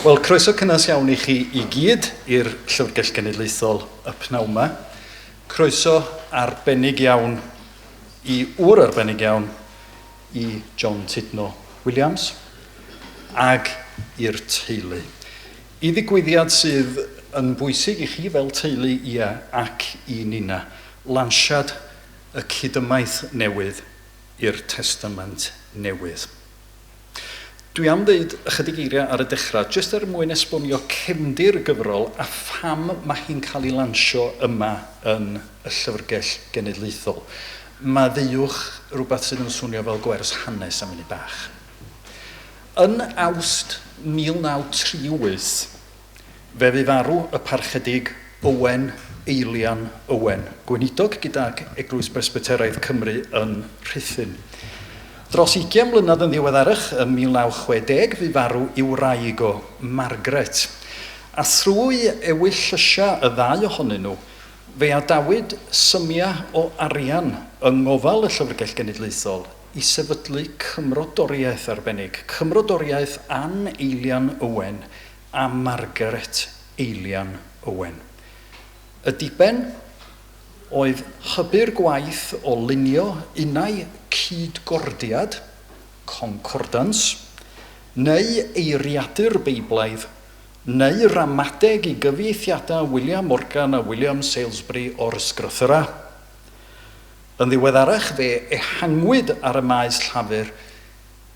Wel, croeso cynnes iawn i chi i gyd i'r Llyfrgell Genedlaethol y pnawn 'ma. Croeso arbennig iawn i ŵr arbennig iawn, i John Tudno Williams, ag i'r teulu. I ddigwyddiad sydd yn bwysig i chi fel teulu, ia, ac i ninna, lansiad y Cydymaith newydd i'r Testament Newydd. Dwi am ddeud ychydig eiriau ar y dechrau, jyst er mwyn esbonio cefndir y gyfrol a pham mae hi'n cael ei lansio yma yn y Llyfrgell Genedlaethol. Maddeuwch rhywbeth sydd yn swnio fel gwers hanes am munud bach. Yn Awst 1938, fe fu farw y Parchedig Owen Eilian Owen, gweinidog gydag Eglwys Bresbyteraidd Cymru yn Rhuthun. Dros ugain mlynedd yn ddiweddarach, ym 1960, fu farw i'w wraig o, Margaret. A thrwy ewyllysiau y ddau ohonyn nhw, fe adawyd symiau o arian yng ngofal y Llyfrgell Genedlaethol i sefydlu cymrodoriaeth arbennig, Cymrodoriaeth Ann Eilian Owen a Margaret Eilian Owen. Y diben oedd hybu'r gwaith o lunio unai cyd-gordiad, concordance, neu eiriadur Beiblaidd, neu ramadeg i gyfieithiadau William Morgan a William Salesbury o'r Ysgrythurau. Yn ddiweddarach fe ehangwyd ar y maes llafur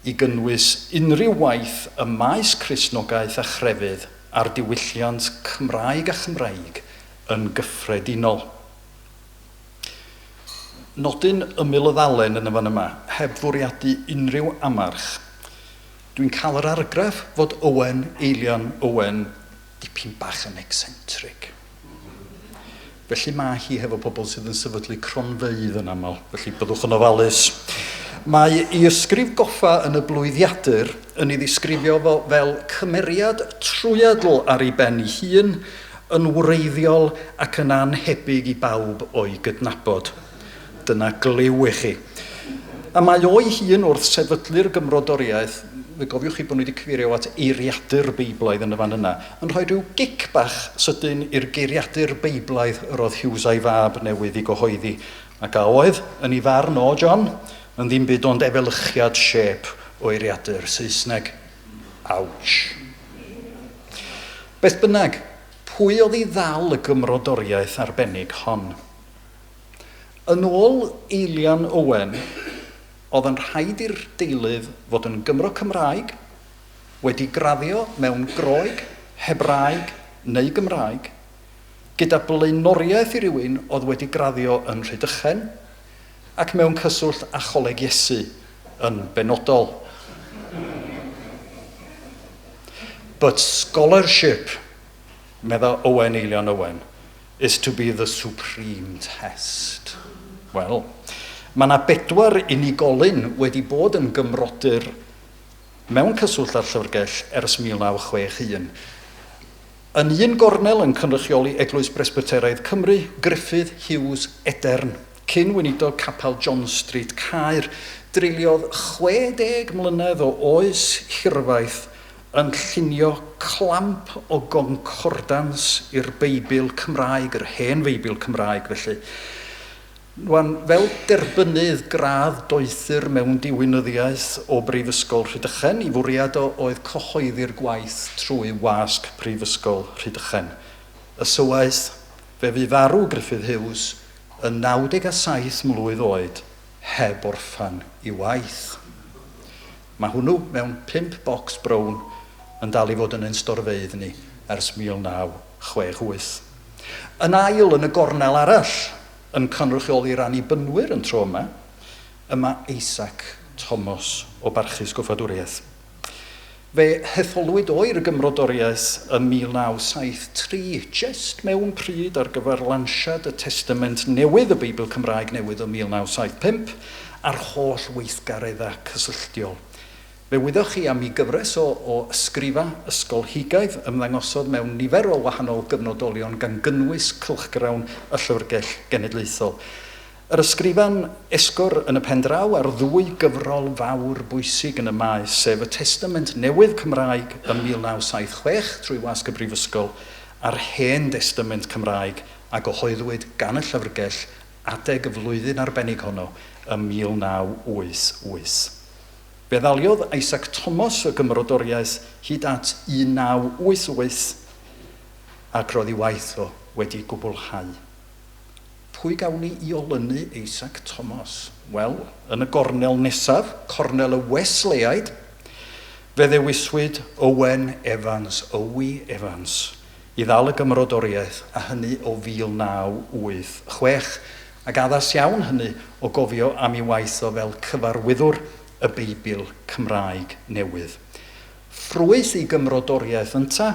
i gynnwys unrhyw waith ym maes Cristnogaeth a chrefydd a'r diwylliant Cymraeg a Chymreig yn gyffredinol. Nodyn ymyl y ddalen yn y fan yma, heb fwriadu unrhyw amarch. Dwi'n cael yr argraff fod Owen Eilian Owen dipyn bach yn ecsentric. Felly mae hi hefo pobl sydd yn sefydlu cronfeydd yn aml, felly byddwch yn ofalus. Mae ei ysgrif goffa yn y blwyddiadur yn ei ddisgrifio fo fel cymeriad trwyadl ar ei ben ei hun, yn wreiddiol ac yn annhebyg i bawb o'i gydnabod. Dyna gliw i chi. A mae o'i hun wrth sefydlu'r gymrodoriaeth, fe gofiwch chi bod nhw wedi cyfeirio at eiriadur Beiblaidd yn y fan yna, yn rhoi rhyw gic bach sydyn i'r geiriadur Beiblaidd yr oedd Hughes a'i fab newydd i gyhoeddi, ac a oedd, yn ei farn o, John, yn ddim byd ond efelychiad siêp o eiriadur Saesneg. Ouch. Beth bynnag, pwy oedd i ddal y gymrodoriaeth arbennig hon? Yn ôl Eilian Owen, oedd yn rhaid i'r deilydd fod yn Gymro Cymraeg, wedi graddio mewn Groeg, Hebraeg neu Gymraeg, gyda blaenoriaeth i rywun oedd wedi graddio yn Rhydychen ac mewn cyswllt â Choleg Iesu yn benodol. But scholarship, medda Owen Eilian Owen, is to be the supreme test. Wel, mae yna bedwar unigolyn wedi bod yn gymrodyr mewn cyswllt â'r llyfrgell ers 1961. Yn un gornel yn cynrychioli Eglwys Bresbyteraidd Cymru, Gruffydd Hughes Edern, cyn weinidog Capel John Street, Caer, dreuliodd 60 mlynedd o oes hirfaith yn llunio clamp o goncordans i'r Beibl Cymraeg, yr hen Feibl Cymraeg felly. Rwan, fel derbynnydd gradd doethur mewn diwinyddiaeth o Brifysgol Rhydychen, ei fwriad o oedd cyhoeddi'r gwaith trwy wasg Prifysgol Rhydychen. Ysywaeth, fe fu farw Gruffydd Hughes yn 97 mlwydd oed, heb orffen ei waith. Mae hwnnw mewn pump bocs brown yn dal i fod yn ein storfeydd ni ers 1968. Yn ail, yn y gornel arall, yn cynrychioli'r Annibynwyr yn tro yma, y mae Isaac Thomas o Barchus Goffadwriaeth. Fe hetholwyd o i'r Gymrodoriaeth ym 1973, jest mewn pryd ar gyfer lansiad y Testament Newydd, y Beibl Cymraeg Newydd ym 1975, a'r holl weithgareddau cysylltiol. Fe wyddoch chi am ei gyfres o o ysgrifau ysgolheigaidd, ymddangosodd mewn nifer o wahanol gyfnodolion gan gynnwys cylchgrawn y Llyfrgell Genedlaethol. Yr ysgrifan esgor yn y pen draw ar ddwy gyfrol fawr bwysig yn y maes, sef y Testament Newydd Cymraeg ym 1976 trwy Wasg y Brifysgol a'r Hen Destament Cymraeg a gyhoeddwyd gan y Llyfrgell adeg y flwyddyn arbennig honno ym 1988. Fe ddaliodd Isaac Thomas y gymrodoriaeth hyd at 1988 ac roedd ei waith o wedi gwblhau. Pwy gawn ni i olynu Isaac Thomas? Wel, yn y gornel nesaf, cornel y Wesleyaid, fe ddewiswyd Owen Evans, Owi Evans, i ddal y gymrodoriaeth, a hynny o 1986, ac addas iawn hynny o gofio am ei waith o fel cyfarwyddwr y Beibl Cymraeg Newydd. Ffrwyth ei gymrodoriaeth ynta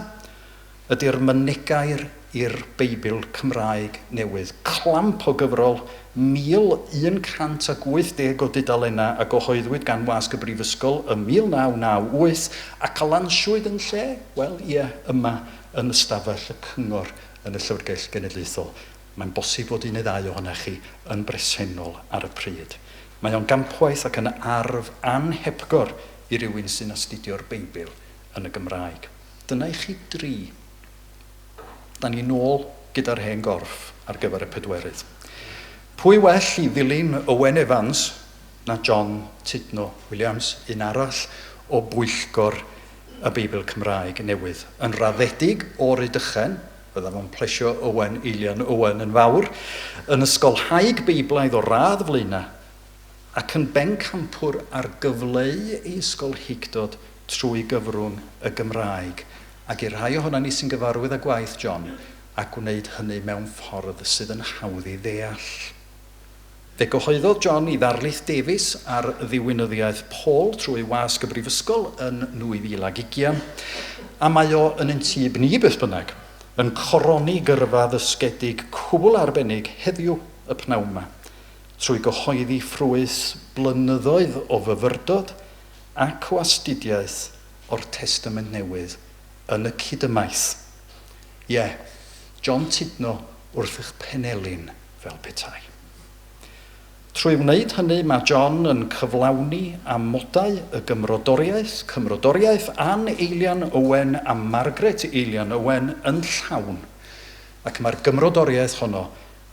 ydy'r mynegair i'r Beibl Cymraeg Newydd, clamp o gyfrol 1,180 o dudalennau a gyhoeddwyd gan Wasg y Brifysgol ym 1998 ac a lansiwyd yn lle? Wel, ie, yma yn ystafell y Cyngor yn y Llyfrgell Genedlaethol. Mae'n bosib fod un neu ddau ohonoch chi yn bresennol ar y pryd. Mae o'n gampwaith ac yn arf anhepgor i rywun sy'n astudio'r Beibl yn y Gymraeg. Dyna i chi dri. Da ni nôl gyda'r hen gorff ar gyfer y pedwerydd. Pwy well i ddilyn Owen Evans na John Tudno Williams, un arall o bwyllgor y Beibl Cymraeg Newydd. Yn raddedig o Rydychen, fydda fo'n plesio Owen Eilian Owen yn fawr, yn ysgolhaig Beiblaidd o radd flaenau, ac yn bencampwr ar gyfleu ei ysgolheictod trwy gyfrwng y Gymraeg, ac i'r rhai ohonon ni sy'n gyfarwydd â gwaith John, a gwneud hynny mewn ffordd sydd yn hawdd i ddeall. Fe gyhoeddodd John i ddarlith Davies ar ddiwinyddiaeth Paul trwy Wasg y Brifysgol yn 2020, a mae o yn ein tyb ni beth bynnag, yn coroni gyrfa ddysgedig cwbl arbennig heddiw y pnawn 'ma, trwy gyhoeddi ffrwyth blynyddoedd o fyfyrdod ac o astudiaeth o'r Testament Newydd yn y cydymaith. Ie, John Tudno wrth eich penelin fel petai. Trwy wneud hynny mae John yn cyflawni amodau y gymrodoriaeth, cymrodoriaeth Ann Eilian Owen a Margaret Eilian Owen yn llawn, ac mae'r gymrodoriaeth honno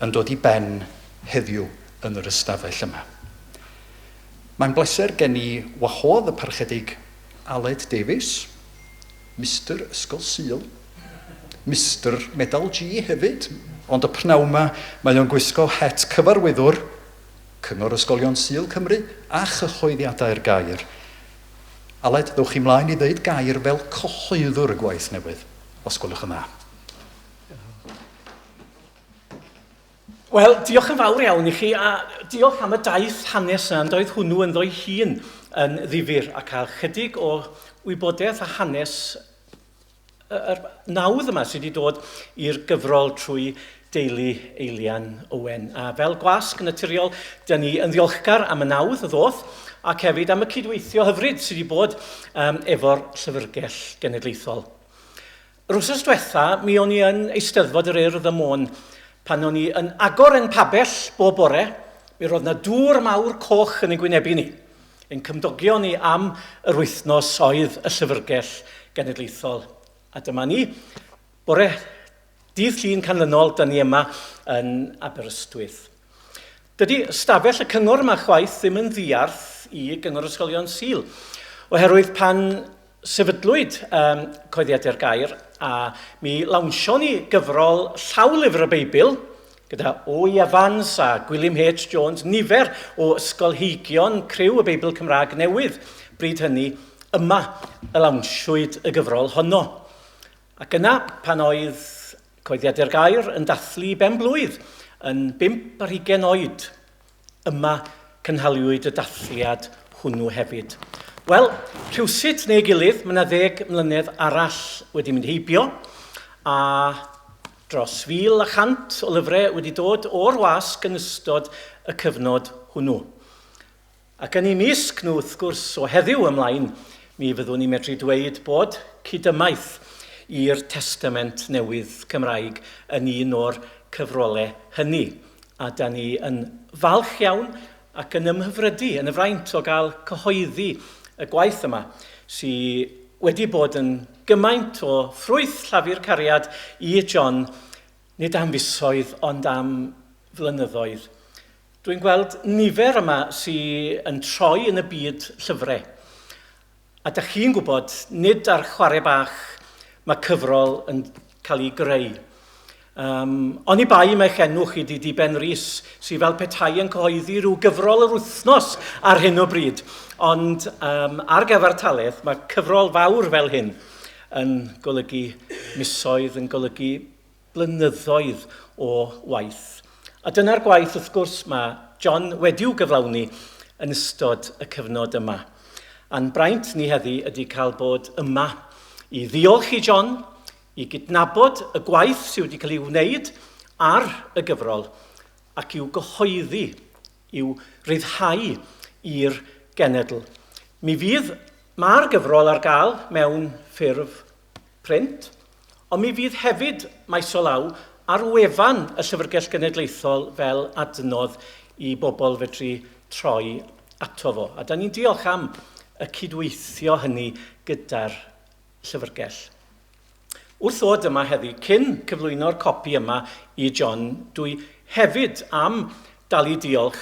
yn dod i ben heddiw yn yr ystafell yma. Mae'n bleser gen i wahodd y Parchedig Aled Davies, Mister Ysgol Sul, Mister Medal G hefyd, ond y pnawn 'ma mae o'n gwisgo het cyfarwyddwr Cyngor Ysgolion Sul Cymru a Chyhoeddiadau'r Gair. Aled, ddowch chi mlaen i ddeud gair fel cyhoeddwr y gwaith newydd, os gwelwch yn dda. Wel, diolch yn fawr iawn i chi, a diolch am y daith hanes yna, ond oedd hwnnw ynddo'i hun yn ddifyr, a cael chydig o wybodaeth a hanes yr nawdd yma sydd wedi dod i'r gyfrol trwy deulu Eilian Owen. A fel gwasg naturiol, dyn ni yn ddiolchgar am y nawdd y ddoth, ac hefyd am y cydweithio hyfryd sydd wedi bod um, efo'r Llyfrgell Genedlaethol. Yr wsos dwetha, mi o'n i yn Eisteddfod yr Urdd ym Môn. Pan o'n i yn agor ein pabell bob bore, mi roedd 'na dŵr mawr coch yn ein gwynebu ni. Ein cymdogion ni am yr wythnos oedd y Llyfrgell Genedlaethol. A dyma ni, bore dydd Llun canlynol, dyn ni yma yn Aberystwyth. Dydy stafell y cyngor yma chwaith ddim yn ddiarth i Gyngor Ysgolion Sul, oherwydd pan Sefydlwyd um, Coeddiadau'r Gair a mi lawnsion ni gyfrol llawlyfr y Beibl gyda O. E. Evans a Gwilym H. Jones, nifer o ysgolheigion criw y Beibl Cymraeg newydd. Bryd hynny, yma y lawnsiwyd y gyfrol honno. Ac yna, pan oedd Coeddiadau'r Gair yn dathlu ben blwydd yn 25 oed, Yma, cynhaliwyd y dathliad hwnnw hefyd. Wel, rhywsut neu gilydd, mae yna ddeg mlynedd arall wedi mynd heibio, a dros 1,100 o lyfrau wedi dod o'r wasg yn ystod y cyfnod hwnnw. Ac yn eu mysg nhw, wrth gwrs, o heddiw ymlaen, mi fyddwn ni'n medru dweud bod cydymaith i'r Testament Newydd Cymraeg yn un o'r cyfrolau hynny. A da ni yn falch iawn ac yn ymhyfrydu yn y fraint o gael cyhoeddi y gwaith yma sydd wedi bod yn gymaint o ffrwyth llafur cariad i John, nid am fisoedd ond am flynyddoedd. Dwi'n gweld nifer yma sydd yn troi yn y byd llyfrau. A da chi'n gwybod, nid ar chwarae bach mae cyfrol yn cael ei greu. Um, oni bai mae'ch enw chi di Diben Rees, sydd fel petai yn cyhoeddi rhyw gyfrol yr wythnos ar hyn o bryd. Ond um, ar gyfartaledd, mae cyfrol fawr fel hyn yn golygu misoedd, yn golygu blynyddoedd o waith. A dyna'r gwaith, wrth gwrs, mae John wedi'w gyflawni yn ystod y cyfnod yma. A'n braint ni heddi ydy cael bod yma i ddiolch i John, i gydnabod y gwaith sydd wedi cael ei wneud ar y gyfrol ac i'w gyhoeddi, i'w ryddhau i'r genedl. Mi fydd, mae'r gyfrol ar gael mewn ffurf print, ond mi fydd hefyd, maes o law, ar wefan y Llyfrgell Genedlaethol fel adnodd i bobl fedru troi ato fo. A da ni'n diolch am y cydweithio hynny gyda'r Llyfrgell. Wrth ddod yma heddi, cyn cyflwyno'r copi yma i John, dwi hefyd am dalu diolch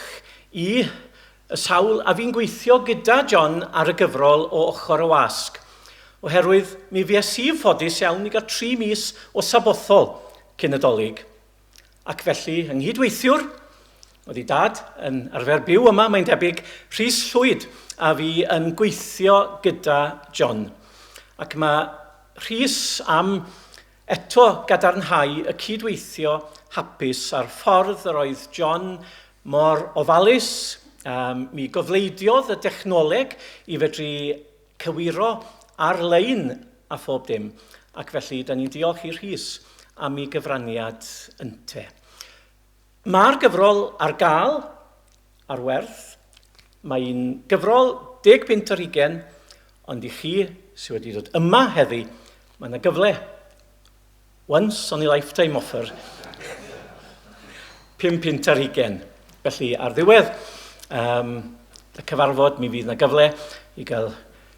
i y sawl a fi'n gweithio gyda John ar y gyfrol o ochr y wasg, oherwydd mi fues i'n ffodus iawn i gael 3 mis o sabothol cyn y Dolig. Ac felly, yng nghydweithiwr, oedd ei dad yn arfer byw yma, mae'n debyg, Rhys Llwyd, a fi yn gweithio gyda John. Ac mae Rhys am eto gadarnhau y cydweithio hapus a'r ffordd yr oedd John mor ofalus, um, mi gofleidiodd y dechnoleg i fedru cywiro ar-lein a phob dim, ac felly da ni'n diolch i Rhys am ei gyfraniad ynte. Mae'r gyfrol ar gael ar werth. Mae'n gyfrol 10 punt ar hugen, ond i chi sydd wedi dod yma heddi, mae yna gyfle. Once on a lifetime offer. 5 punt ar hugen. Felly ar ddiwedd um, y cyfarfod, mi fydd yna gyfle i gael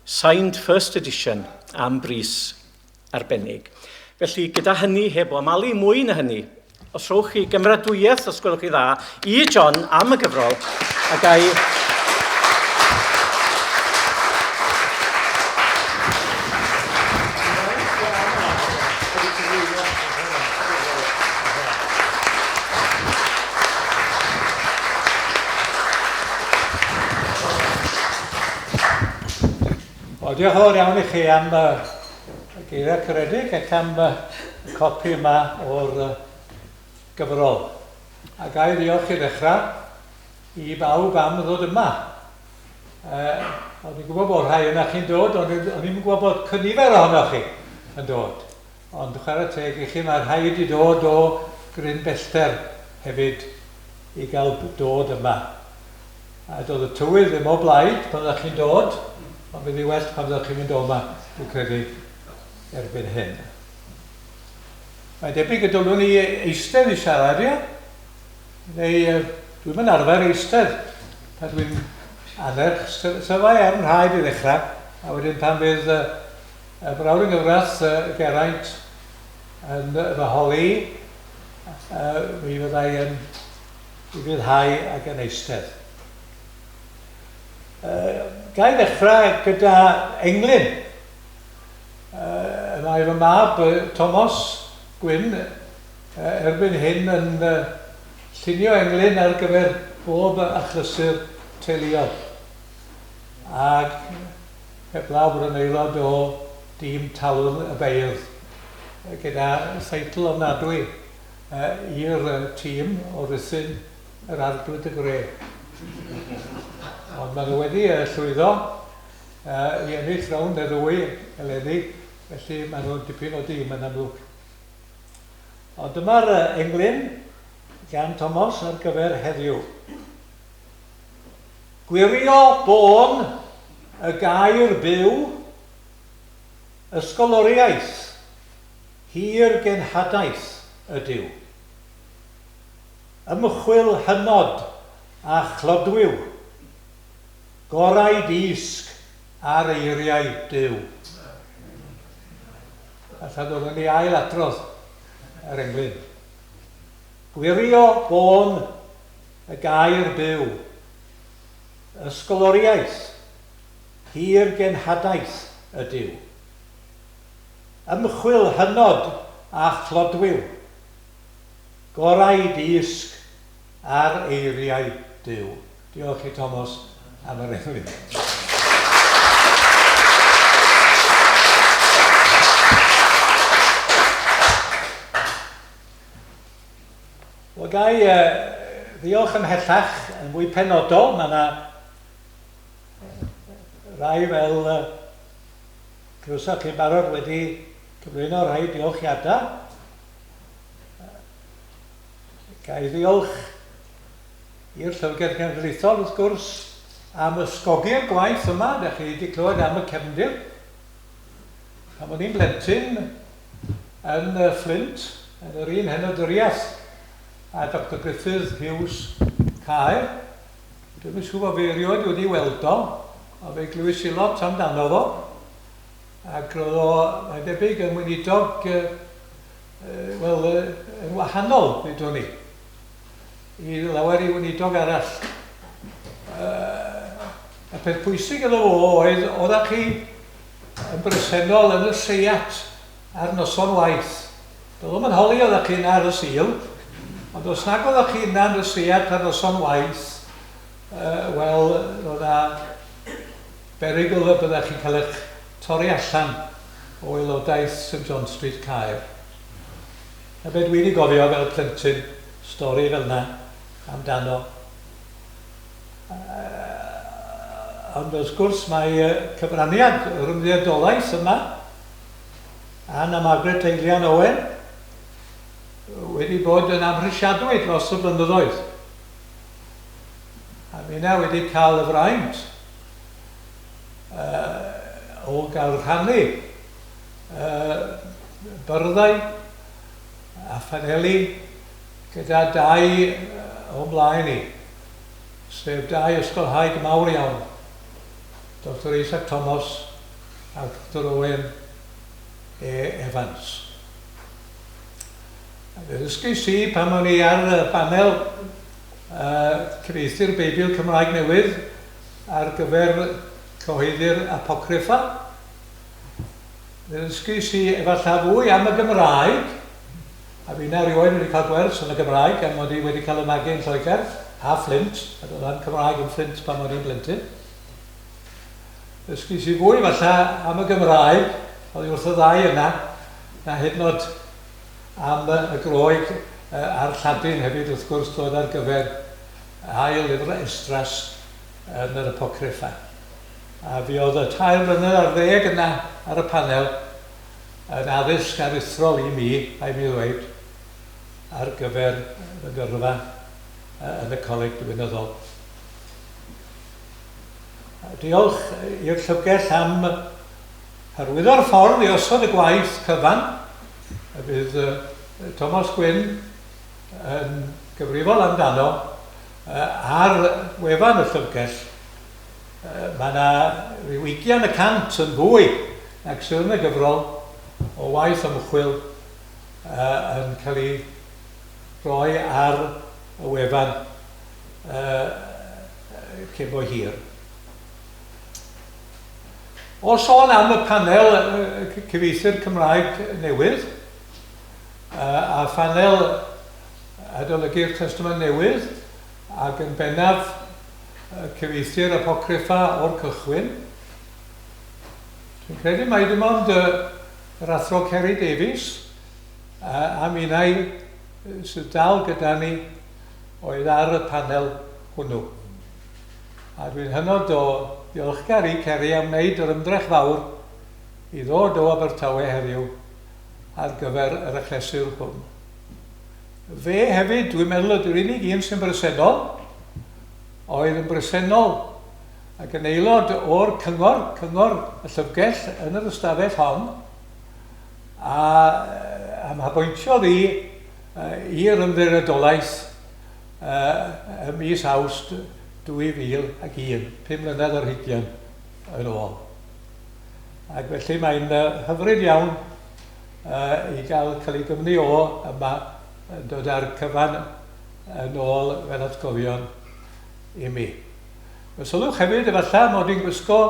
signed first edition am bris arbennig. Felly, gyda hynny, heb o amalu mwy na hynny, os rhowch chi gymeradwyaeth, os gwelwch chi dda, i John am y gyfrol, a gai Wel, diolch yn fawr iawn i chi am uh, y geiriau caredig ac am uh, y copi yma o'r uh, gyfrol. A ga i ddiolch i ddechrau i bawb am ddod yma. Uh, o'n i'n gwybod bod rhai yna chi'n dod, ond o'n i'n gwybod bod cynifer ohonoch chi yn dod. Ond chwarae teg i chi, mae rhai wedi dod o gryn bellter hefyd i gael dod yma. A doedd y tywydd ddim o blaid pan oeddech chi'n dod, ond bydd hi well pan fyddwch chi'n mynd o yma, dwi'n credu, erbyn hyn. Mae'n debyg y dylwn i eistedd i siarad, ia? Neu dwi'n mynd arfer eistedd pan dwi'n annerch. Sefai ar nhraed i ddechrau, a wedyn pan fydd y brawd yng nghyfraith, Geraint, yn fy holi, mi fyddai yn ufuddhau ac yn eistedd. Ga i ddechrau gyda englyn? Mae fy mab Tomos Gwyn erbyn hyn yn llunio englyn ar gyfer bob achlysur teuluol. Ac heblaw bod yn aelod o dîm Talwrn y Beirdd gyda theitl ofnadwy i'r tîm o Ruthun yr Arglwydd de Grey. Ond maen nhw wedi llwyddo i ennill rownd neu ddwy eleni, felly maen nhw'n dipyn o dîm yn amlwg. Ond dyma'r englyn gan Tomos ar gyfer heddiw. Gwirio bôn y gair byw, ysgoloriaeth, Hir genhadaeth ydyw. Ymchwil hynod a chlodwiw, gorau disg ar eiriau Duw. Alla ddylwn ni ail adrodd yr englyn. Gwirio bôn y gair byw, ysgoloriaeth, hir genhadaeth ydyw. Ymchwil hynod a chlodwiw, Gorau dysg ar eiriau Duw. Diolch i Tomos am yr enwi. Wel, ga i ddiolch ymhellach yn fwy penodol. Mae yna rai fel clywsoch chi'n barod wedi cyflwyno rhai diolchiadau. Ga i ddiolch i'r Llyfrgell Genedlaethol, wrth gwrs, am ysgogi'r gwaith yma. Dych chi wedi clywed am y cefndir. Pan o'n i'n blentyn yn Fflint, yn yr un henoduriaeth a Doctor Griffith Hughes Caer, dwi'm yn siŵr bod fi erioed wedi weld o, ond fe glywis i lot amdano fo. Ac roedd o, mae'n debyg, yn weinidog, wel, yn wahanol, ddudwn ni, i lawer i weinidog arall. Y peth pwysig iddo fo oedd, oeddech chi yn bresennol yn y seiat ar noson waith. Doedd o'm yn holi oeddech chi yna ar y Sul, ond os nag oeddech chi yna yn y seiat ar noson waith, wel, roedd 'na berygl y byddech chi'n cael eich torri allan o aelodaeth St John Street Caer. Na be dwi'n ei gofio fel plentyn, stori fel 'na amdano. Ond wrth gwrs mae cyfraniad yr ymddiriedolaeth yma, Ann a Margaret Eilian Owen, wedi bod yn amhrisiadwy dros y blynyddoedd. A finna wedi cael y fraint o gael rhannu byrddau a phaneli gyda dau o'm mlaen i, sef dau ysgolhaig mawr iawn, Doctor Isaac Thomas a Doctor Owen E. Evans. Fe ddysgais i pan o'n i ar y banel cyfieithu'r Beibl Cymraeg Newydd ar gyfer cyhoeddi'r Apocryffa. Fe ddysgais i efallai fwy am y Gymraeg, a fi na erioed wedi cael gwers yn y Gymraeg, gan mod i wedi cael y magu yn Lloegr a Fflint, a doedd na'm Cymraeg yn Fflint pan o'n i'n blentyn. Ddysgais i fwy falle am y Gymraeg oddi wrth y ddau yna, na hyd yn oed am y Groeg a'r Lladin hefyd wrth gwrs dod ar gyfer ail lyfr Esdras yn yr Apocryffa. A fuodd y tair mlynedd ar ddeg yna ar y panel yn addysg aruthrol i mi, rhaid mi ddweud, ar gyfer fy ngyrfa yn y Coleg Diwinyddol. Diolch i'r Llyfrgell am hyrwyddo'r ffordd i osod y gwaith cyfan y bydd Tomos Gwyn yn gyfrifol amdano ar wefan y Llyfrgell. Mae yna ryw 20% yn fwy nag sydd yn y gyfrol o waith ymchwil yn cael ei roi ar y wefan cyn bo hir. O sôn am y panel cyfieithu'r Cymraeg newydd a phanel adolygu'r Testament Newydd ac yn bennaf cyfieithu'r Apocryffa o'r cychwyn, dwi'n credu mai dim ond yr Athro Ceri Davies a minnau sydd dal gyda ni oedd ar y panel hwnnw. A dwi'n hynod o ddiolchgar i Ceri am wneud yr ymdrech fawr i ddod o Abertawe heddiw ar gyfer yr achlysur hwn. Fe hefyd, dwi'n meddwl, ydy'r unig un sy'n bresennol, oedd yn bresennol ac yn aelod o'r cyngor, cyngor y llyfrgell yn yr ystafell hon, a am haboentiodd i i'r ymddiriedolaeth. Ym mis Awst 2001, 5 mlynedd ar hugain yn ôl. Ac felly mae'n hyfryd iawn i gael cael ei gwmni o yma yn dod â'r cyfan yn ôl fel atgofion i mi. Fe sylwch hefyd efallai mod i'n gwisgo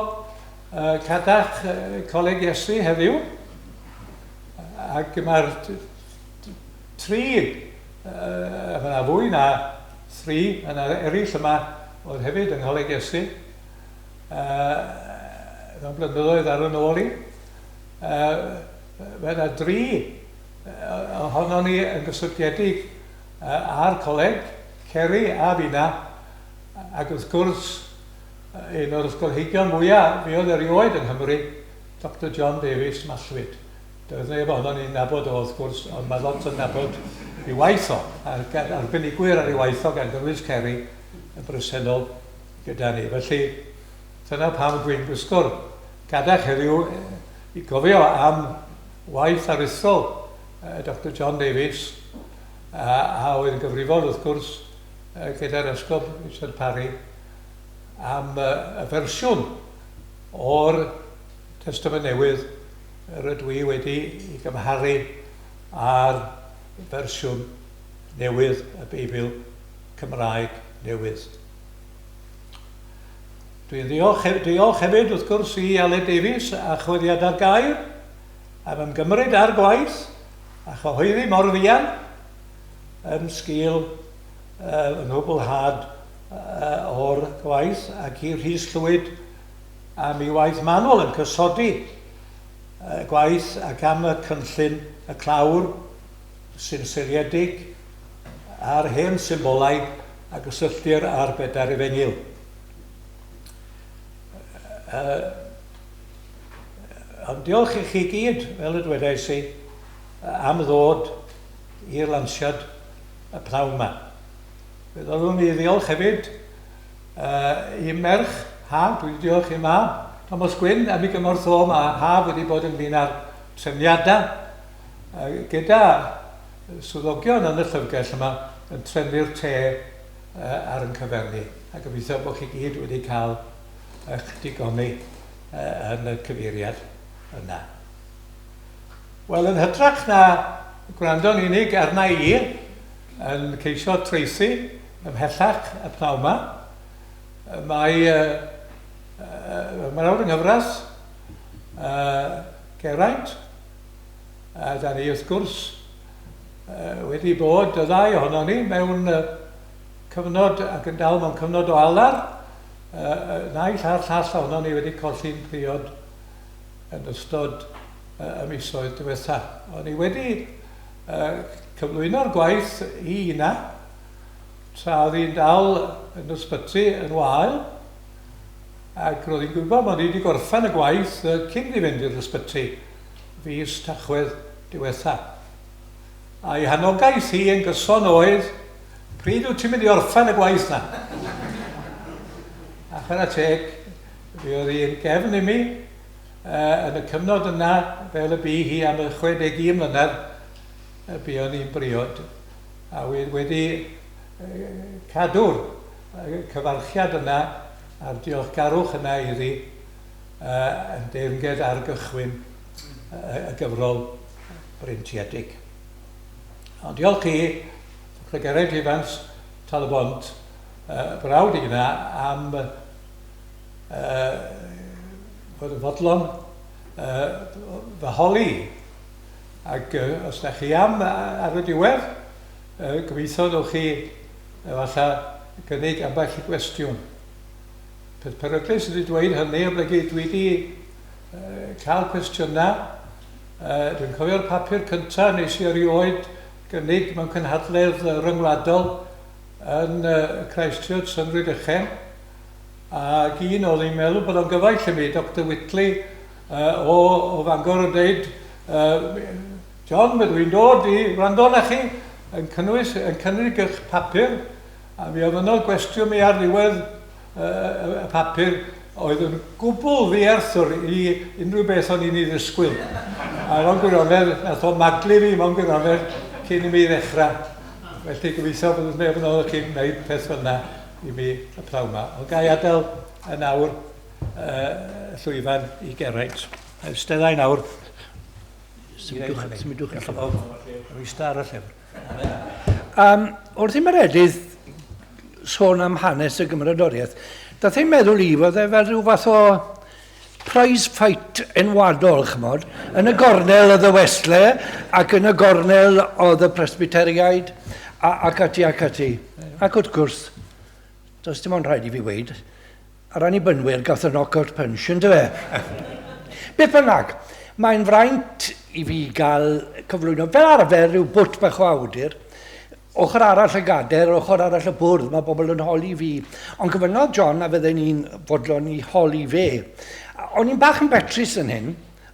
cadach Coleg Iesu heddiw, ac mae'r tri Mae yna fwy na thri, mae yna eraill yma oedd hefyd yng Ngholeg Iesu, mewn blynyddoedd ar yn ôl i. Mae yna dri ohonon ni yn gysylltiedig â'r coleg, Ceri a finna, ac wrth gwrs un o'r ysgolheigion mwyaf fuodd erioed yng Nghymru, Doctor John Davies Mallwyd. Doedd neb ohonon ni'n nabod o wrth gwrs, ond mae lot yn nabod ei waith o, a'r arbenigwyr ar ei waith o, gan gynnwys Ceri, yn bresennol gyda ni. Felly, dyna pam dwi'n gwisgo'r gadach heddiw i gofio am waith aruthrol Doctor John Davies, a, a oedd yn gyfrifol wrth gwrs gyda'r Esgob Richard Parry am y fersiwn o'r Testament Newydd yr ydw i wedi ei gymharu â'r fersiwn newydd y Beibl Cymraeg Newydd. Dwi'n ddiolch, diolch hefyd wrth gwrs i Aled Davies a Chwyddiadau'r Gair am ymgymryd â'r gwaith a chyhoeddi mor fuan yn sgil yng nghwblhad o'r gwaith ac i Rhys Llwyd am ei waith manwl yn cysodi y gwaith ac am y cynllun y clawr sy'n seiliedig ar hen symbolau a gysylltir â'r bedair efengyl. Ond diolch i chi gyd, fel y dwedais i, am ddod i'r lansiad y pnawn yma. Fe ddylwn i ddiolch hefyd i merch Haf, dwi wedi diolch i mab Thomas Gwyn am ei gymorth o, mae Haf wedi bod ynglyn â'r trefniadau gyda swyddogion yn y llyfrgell yma yn trefnu'r te ar yn cyfer ni, a gobeithio bod chi gyd wedi cael eich digoni yn y cyfeiriad yna. Wel, yn hytrach na gwrando'n unig arna i yn ceisio traethu Ymhellach y pnawn 'ma, mae fy mrawd yng nghyfraith, Geraint, a da ni wrth gwrs wedi bod y ddau ohonon ni mewn cyfnod ac yn dal mewn cyfnod o alar, naill a'r llall ohonon ni wedi colli'n priod yn ystod y misoedd diwetha. O'n i wedi cyflwyno'r gwaith i Ina, tra oedd hi'n dal yn yr ysbyty yn wael, ac roedd hi'n gwybod mod i wedi gorffen y gwaith cyn iddi fynd i'r ysbyty fis Tachwedd diwetha. A'i hanogaeth hi yn gyson oedd, pryd wyt ti'n mynd i orffen y gwaith na? A chwarae teg, fi oedd hi'n gefn i mi yn y cyfnod yna, fel y bu hi am y 61 mlynedd y buon ni'n briod. A wy wedi cadw'r cyfarchiad yna a'r diolchgarwch yna iddi yn deyrnged ar gychwyn y gyfrol brintiedig. Ond diolch i Dr Geraint Evans Tal-y-bont, brawd i yna, am fod yn fodlon fy holi. Ac os da chi am ar y diwedd, gobeithio ddewch chi efallai gynnig ambell i gwestiwn. Peth peryglus ydy dweud hynny, oblegid dwi wedi cael cwestiynau. Dwi'n cofio'r papur cyntaf nes i erioed gynnig mewn cynhadledd ryngwladol yn Christchurch yn Rhydychen. Ac un oedd i'n meddwl bod o'n gyfaill i mi, Doctor Whitley, o, o Fangor yn dweud, John, mi ydw i'n dod i wrando arna chi yn cynnwys, yn cynnig eich papur, a mi ofynnodd gwestiwn mi ar ddiwedd y papur oedd yn gwbl ddierthr i unrhyw beth o'n i'n ei ddisgwyl. A mewn gwirionedd, nath o maglu fi mewn gwirionedd cyn i mi ddechrau. Felly gobeithio bydd neb yn ohonoch chi'n gwneud peth fel yna i mi y pnawn yma. Ond ga i adael yn awr uh, llwyfan i Geraint. Eisteddai nawr. Symudwch, symudwch y llyfr. Eistedd ar y llyfr. Um, wrth i Meredydd sôn am hanes y Gymrodoriaeth, dath ei meddwl i fod e fel rhyw fath o prize fight enwadol, chymod. Yn y gornel oedd y Wesley, ac yn y gornel oedd y Presbyteriaid, a, ac ati ac ati. Ac wrth gwrs, does dim ond rhaid i fi weid, yr Annibynwyr gath y knockout punch, yn dyfe? Beth bynnag, mae'n fraint i fi gael cyflwyno, fel arfer, rhyw bwt bach o awdur, Ochr arall y gader, ochr arall y bwrdd, mae bobl yn holi fi. Ond gofynnodd John a fydden i'n fodlon i holi fe. O'n i'n bach yn betrus yn hyn,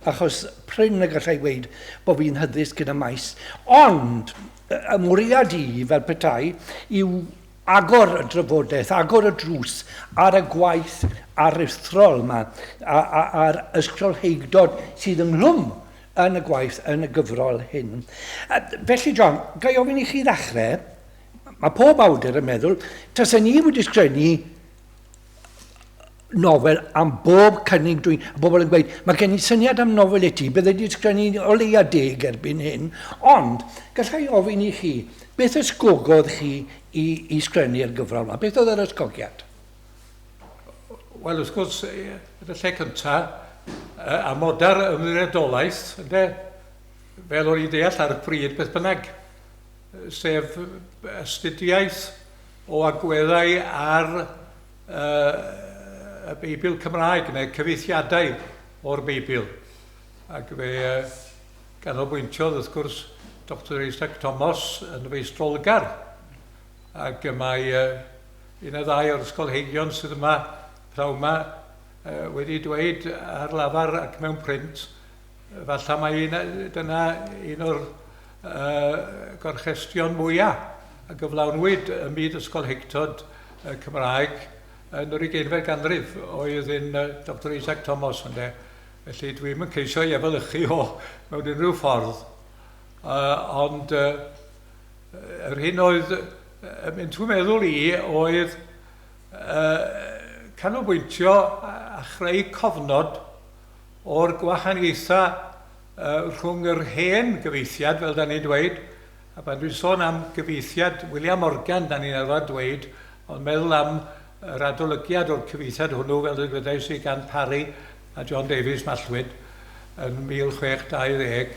achos prin y gallai weud bod fi'n hyddysg gyda maes. Ond, y mwriad i, fel petai, yw agor y drafodaeth, agor y drws ar y gwaith aruthrol yma, a'r ysgolheigdod sydd ynghlwm yn y gwaith yn y gyfrol hyn. Felly, John, ga i ofyn i chi ddechrau? Mae pob awdur yn meddwl, tasen ni wedi sgrennu nofel am bob cynnig dwi'n... Y bobl yn gweud, mae gen i syniad am nofel i ti, bydde wedi sgrennu o leia deg erbyn hyn, ond gallai ofyn i chi, beth ysgogodd chi i, i sgrennu'r gyfrol yma? Beth oedd yr ysgogiad? Wel, wrth gwrs, yn y lle cyntaf, amodau'r ymddiriedolaeth, ynde, fel o'n i'n deall ar y pryd beth bynnag, sef astudiaeth o agweddau ar uh, y Beibl Cymraeg, neu cyfeithiadau o'r Beibl. Ac fe ganolbwyntiodd, wrth gwrs, Dr Isaac Thomas yn feistrolgar. Ac mae un neu ddau o'r ysgolheigion sydd yma pnawn yma wedi dweud ar lafar ac mewn print, falle mai un, dyna un o'r uh, gorchestion mwyaf a gyflawnwyd ym myd ysgolheictod uh, Cymraeg yn yr ugeinfed ganrif oedd un uh, Dr Isaac Thomas ynde. Felly dwi'm yn ceisio ei efelychu o mewn unrhyw ffordd. Uh, ond uh, Yr hyn oedd yn mynd trwy meddwl i oedd canolbwyntio a chreu cofnod o'r gwahaniaethau rhwng yr hen gyfeithiad, fel da ni'n dweud, a pan dwi'n sôn am gyfeithiad William Morgan, da ni'n arfer dweud, ond meddwl am yr adolygiad o'r cyfeithiad hwnnw, fel dywedais i, gan Parry a John Davies Mallwyd yn 1620,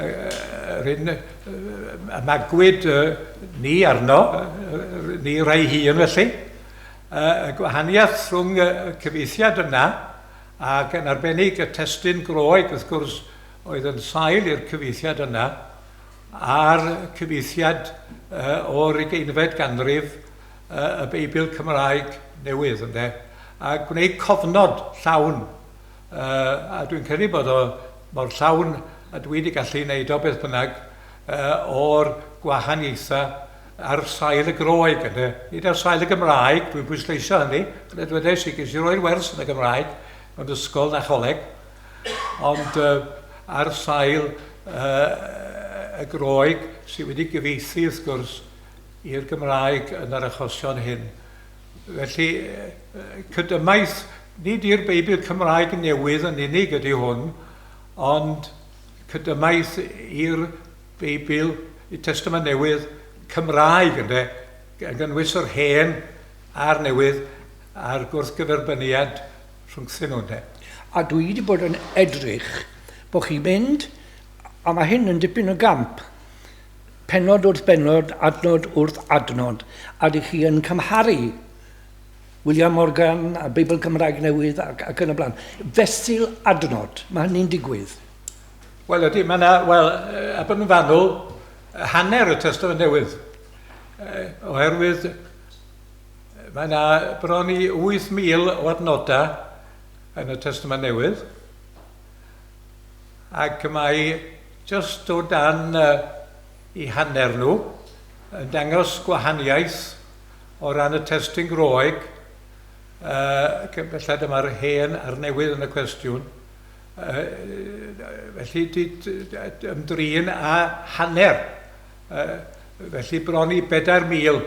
yr hyn y magwyd ni arno, ni rai hŷn felly, y gwahaniaeth rhwng y cyfieithiad yna ac yn arbennig y testun Groeg, wrth gwrs, oedd yn sail i'r cyfieithiad yna, a'r cyfieithiad o'r ugeinfed ganrif, y Beibl Cymraeg newydd, ynde, a gwneud cofnod llawn, a dwi'n credu bod o mor llawn a dwi wedi gallu wneud o beth bynnag, o'r gwahaniaethau ar sail y Groeg, ynde. Nid ar sail y Gymraeg, dwi'n pwysleisio hynny, fel y dwedais i, ges i roi'r wers yn y Gymraeg mewn ysgol na choleg, ond ar sail y Groeg sydd wedi gyfieithu, wrth gwrs, i'r Gymraeg yn yr achosion hyn. Felly, cydymaith, nid i'r Beibl Cymraeg newydd yn unig ydy hwn, ond cydymaith i'r Beibl, y Testament Newydd Cymraeg, ynde, gan gynnwys yr hen a'r newydd a'r gwrthgyferbyniad rhwngthyn nhw, ynde. A dwi wedi bod yn edrych bod chi'n mynd, a mae hyn yn dipyn o gamp, pennod wrth bennod, adnod wrth adnod, a dych chi yn cymharu William Morgan a Beibl Cymraeg Newydd ac, ac yn y blaen. Fesul adnod, mae hynny'n digwydd. Wel ydy, mae yna, wel, a bod yn fanwl, hanner y Testament Newydd. Oherwydd mae yna bron i 8,000 o adnodau yn y Testament Newydd, ac mae jyst o dan eu hanner nhw, yn dangos gwahaniaeth o ran y testun Groeg, felly dyma'r hen a'r newydd yn y cwestiwn, felly ymdrin â hanner. Felly bron i 4,000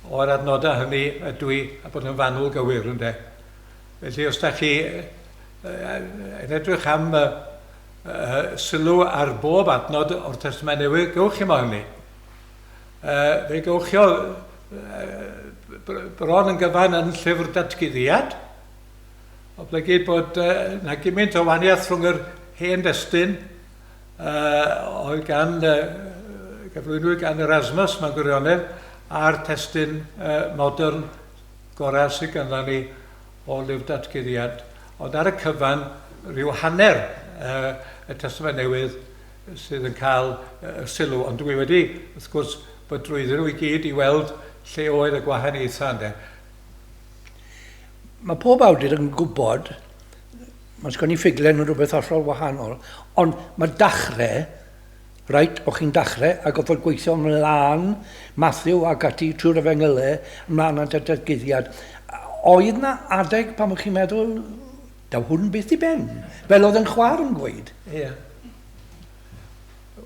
o'r adnodau hynny ydw i a bod yn fanwl gywir, ynde. Felly os da chi yn edrych am sylw ar bob adnod o'r Testament Newydd, gywch chi mo hynny. Fe gywch chi o bron yn gyfan yn llyfr datguddiad, oblegid bod na gymaint o wahaniaeth rhwng yr hen destun oedd gan, gyflwynwyd gan Erasmus mewn gwirionedd, a'r testun modern gorau sydd ganddo ni o lyfr datguddiad. Ond ar y cyfan, rhyw hanner y Testament Newydd sydd yn cael y sylw. Ond dwi wedi, wrth gwrs, bod drwyddyn nhw i gyd i weld lle oedd y gwahaniaethau ynde. Mae pob awdur yn gwybod, mae'n sgwennu ffuglen yn rhywbeth hollol wahanol, ond mae dachrau, reit, o'ch chi'n dachrau a gorfod gweithio ymlaen Matthew ac ati trwy'r efengylau, ymlaen at y datguddiad. Oedd na adeg pan o'ch chi'n meddwl, daw hwn byth i ben, fel oedd yn chwar yn gweud? Ie. Yeah.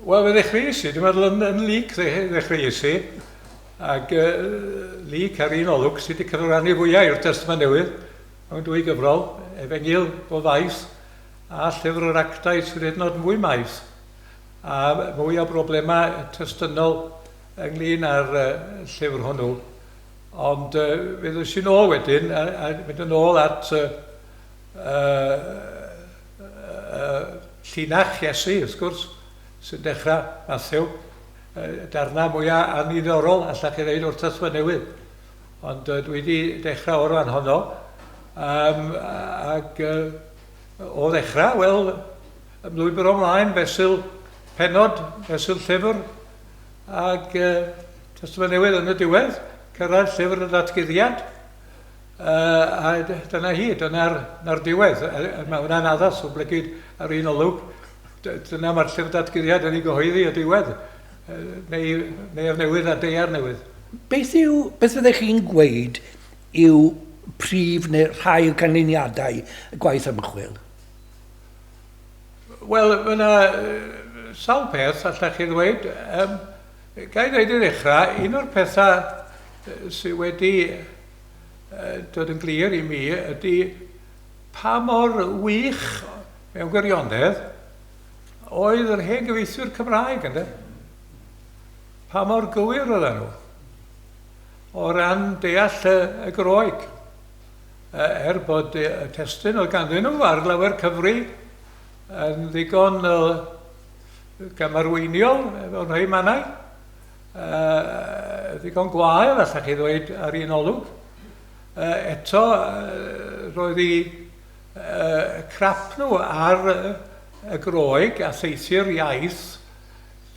Wel, fe ddechreuais i, dwi'n meddwl yn, yn Luc ddechreuais i, ac Luc ar un olwg sydd wedi cyfrannu fwyaf i'r Testament Newydd, mewn dwy gyfrol, Efengyl o faes a Llyfr yr Actau sydd hyd yn oed mwy maes, a mwy o broblemau testynol ynglyn â'r llyfr hwnnw. Ond fe ddois i'n ôl wedyn, a, a mynd yn ôl at llinach Iesu, wrth gwrs, sy'n dechrau Mathew, darnau mwyaf anniddorol, allach chi ddeud, o'r Testament Newydd. Ond dwi wedi dechrau o'r fan honno, um, ac o ddechrau, wel, ymlwybr ymlaen fesul penod, fesul llyfr, ac Testament Newydd yn y diwedd, cyrraedd llyfr y datguddiad, a dyna hi, dyna'r dyna diwedd. Mae hwnna'n addas o blegid ar un olwg. Dyna mae'r llyfr datguddiad yn ei gyhoeddi y diwedd, neu, neu newydd a deiar newydd. Beth yw, beth fyddech chi'n gweud yw prif neu rhai o canlyniadau y gwaith ymchwil? Wel, mae yna sawl peth allech chi ddweud. Um, ga i ddweud i ddechrau, un o'r pethau sydd wedi dod yn glir i mi ydy pa mor wych mewn gwirionedd oedd yr hen gyfeithwyr Cymraeg, ynddo? Pa mor gywir oedden nhw o ran deall y, y Groeg. Er bod y testun oedd ganddyn nhw ar lawer cyfri yn ddigon gamarweiniol mewn rhai mannau, ddigon gwael, allech chi ddweud, ar un olwg. Eto, roedd i crap nhw ar y Groeg a theithi'r iaith,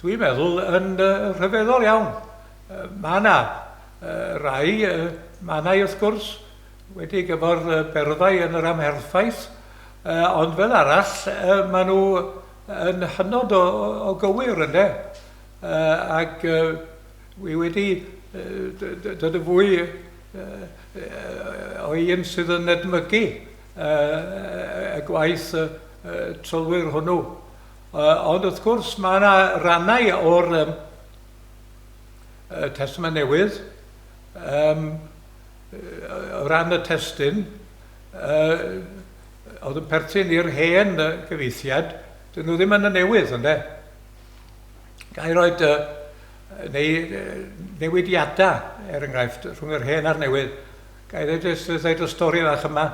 dwi'n meddwl, yn rhyfeddol iawn. Mae yna rai mannau, wrth gwrs, wedi gyfo'r berfau yn yr amherffaith, ond fel arall, maen nhw yn hynod o, o gywir, ynde? Ac wi wedi dod yn fwy o un sydd yn edmygu y gwaith trylwyr hwnnw. Ond wrth gwrs, mae yna rannau o'r Testament Newydd, um, o ran y testun, oedd yn perthyn i'r hen gyfeithiad, dyn nhw ddim yn y newydd, ynde? Ga i roed neu newidiadau, er enghraifft, rhwng yr hen a'r newydd. Ga i ddweud, dweud y stori fach yma.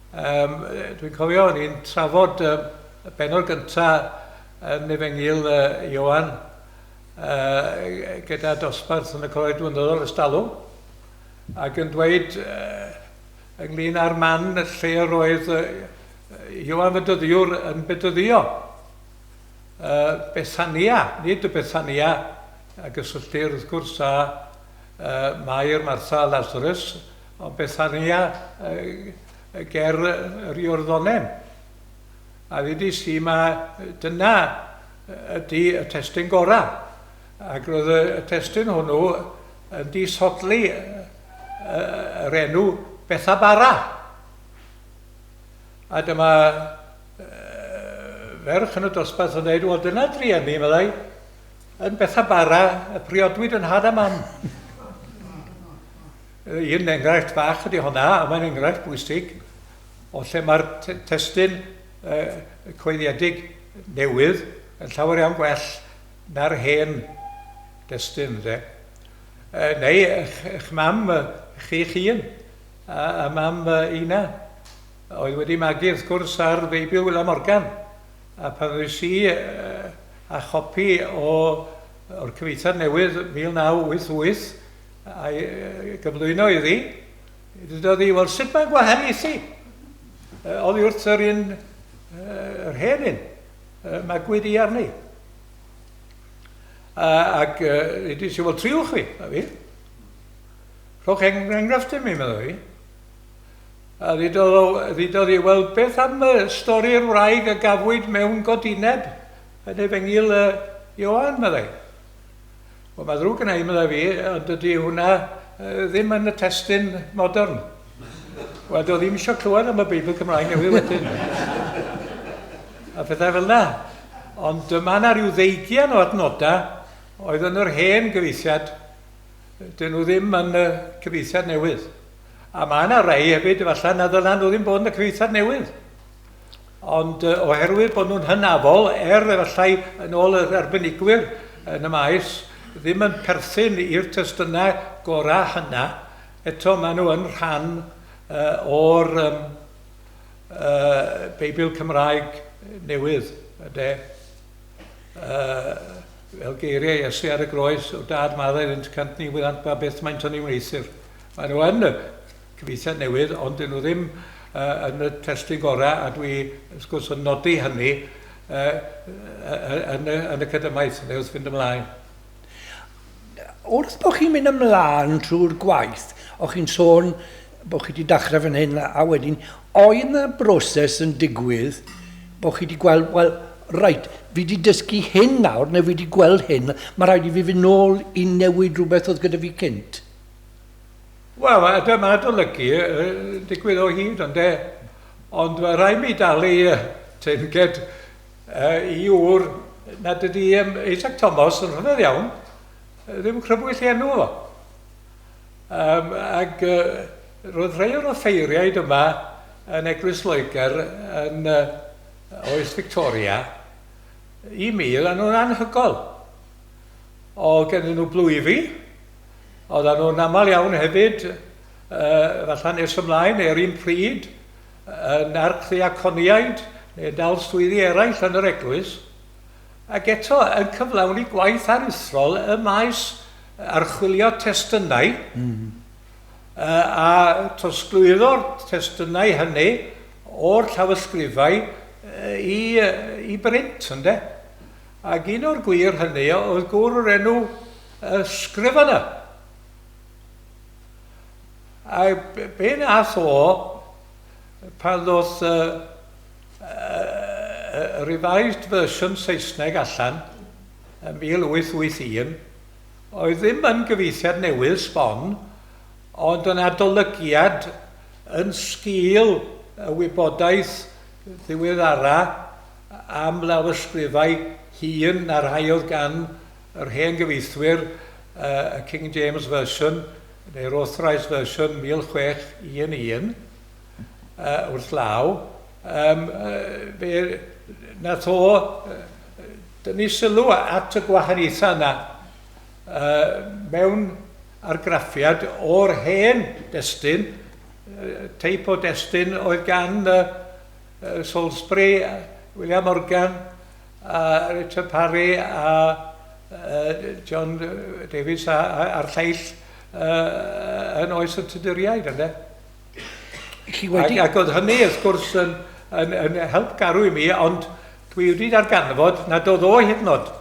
Um, dwi'n cofio, o'n i'n trafod y benod gyntaf yn Efengyl Ioan gyda dosbarth yn y Coleg Blynyddol ers talwm, ac yn dweud ynglyn â'r man lle yr oedd Ioan Fedyddiwr yn bedyddio. Bethania, nid y Bethania a gysylltir wrth gwrs â Mair, Martha a Lazarus, ond Bethania ger yr Iorddonen. A ddudis i, mae dyna ydy y testun gorau. Ac roedd y testun hwnnw yn disodli yr enw Bethabara. A dyma ferch yn y dosbarth yn dweud, wel dyna drueni, meddai. Yn Bethabara y priodwyd yn nhad a mam. Un enghraifft fach ydy honna, a mae'n enghraifft bwysig o lle mae'r testun coeddiedig newydd yn llawer iawn gwell na'r hen destun. De. Neu eich mam chi'ch hun, a mam Ina, oedd wedi magu wrth gwrs ar Feibl William Morgan, a pan ddois i a chopi o, o'r cyfieithiad newydd 1988 a'i gyflwyno iddi, dydodd hi, wel sut mae'n gwahaniaethu? Oddi wrth yr un, yr hen un, magwyd i arni. Ac ydy si, wel triwch fi, a fi. Rhowch enghraifft i mi, meddwl fi. A ddudodd hi, wel, beth am stori'r wraig a gafwyd mewn godineb yn Efengyl Ioan, meddai. Wel, mae ddrwg gynna i, meddai fi, ond dydy hwnna ddim yn y testun modern. Wel, doedd ddim eisiau clywed am y Beibl Cymraeg newydd wedyn. A phethau fel yna. Ond mae yna rhyw ddeugian o adnodau oedd yn yr hen gyfeithiad, dyn nhw ddim yn y cyfeithiad newydd. A mae yna rai hefyd, efallai, na ddylan nhw ddim bod yn y cyfeithiad newydd. Ond oherwydd bod nhw'n hynafol, er efallai yn ôl yr arbenigwyr yn y maes, ddim yn perthyn i'r testunau gorau hynna, eto maen nhw yn rhan o'r Beibl Cymraeg newydd, ynde. Fel geiriau Iesu ar y groes, o dad maddau iddynt cant ni wyddant ba beth maent yn ei wneuthur. Maen nhw yn y cyfieithiad newydd, ond dyn nhw ddim yn y testun gorau, a dwi, wrth gwrs, yn nodi hynny yn, y, yn y cydymaith, neu wrth fynd ymlaen. Wrth bod chi'n mynd ymlaen trwy'r gwaith, o'ch chi'n sôn bod chi wedi dechrau fan hyn a wedyn, oedd yna broses yn digwydd bod chi wedi gweld, wel, reit, fi wedi dysgu hyn nawr, neu fi wedi gweld hyn, mae rhaid i fi fynd nôl i newid rhywbeth oedd gyda fi cynt? Wel, mae adolygu yn digwydd o hyd, ond e. Ond mae rhaid mi dalu teyrnged i ŵr nad ydy Isaac Thomas yn rhyfedd iawn, ddim yn crybwyll ei enw fo. Um, ac roedd rhai o'r offeiriaid yma yn Eglwys Loegr yn oes Victoria, i mi, oedden nhw'n anhygol. O gennyn nhw blwyfi, Oedden nhw'n aml iawn hefyd, falle nes ymlaen neu'r un pryd, yn archddiaconiaid neu dal swyddi eraill yn yr eglwys, ac eto yn cyflawni gwaith aruthrol ym maes archwilio testunau mm. a trosglwyddo'r testunau hynny o'r llawysgrifau i, i brint, ynde? Ac un o'r gwir hynny oedd gŵr o'r enw Scrivener. A be nath o pan ddoth y revised version Saesneg allan yn 1881, oedd ddim yn gyfieithiad newydd sbon, ond yn adolygiad yn sgil y wybodaeth ddiweddara am lawysgrifau hŷn na'r rhai oedd gan yr hen gyfieithwyr, y King James Version, neu'r Authorised Version 1611, wrth law, um, fe nath o dynnu sylw at y gwahaniaethau yna mewn argraffiad o'r hen destun, teip o destun oedd gan Salisbury, William Morgan, a Richard Parry a John Davies a'r lleill yn oes y Tuduriaid, ynde? Chi wedi... Ac, ac oedd hynny, wrth gwrs, yn, yn, yn help garw i mi, ond dwi wedi darganfod nad oedd o hyd yn oed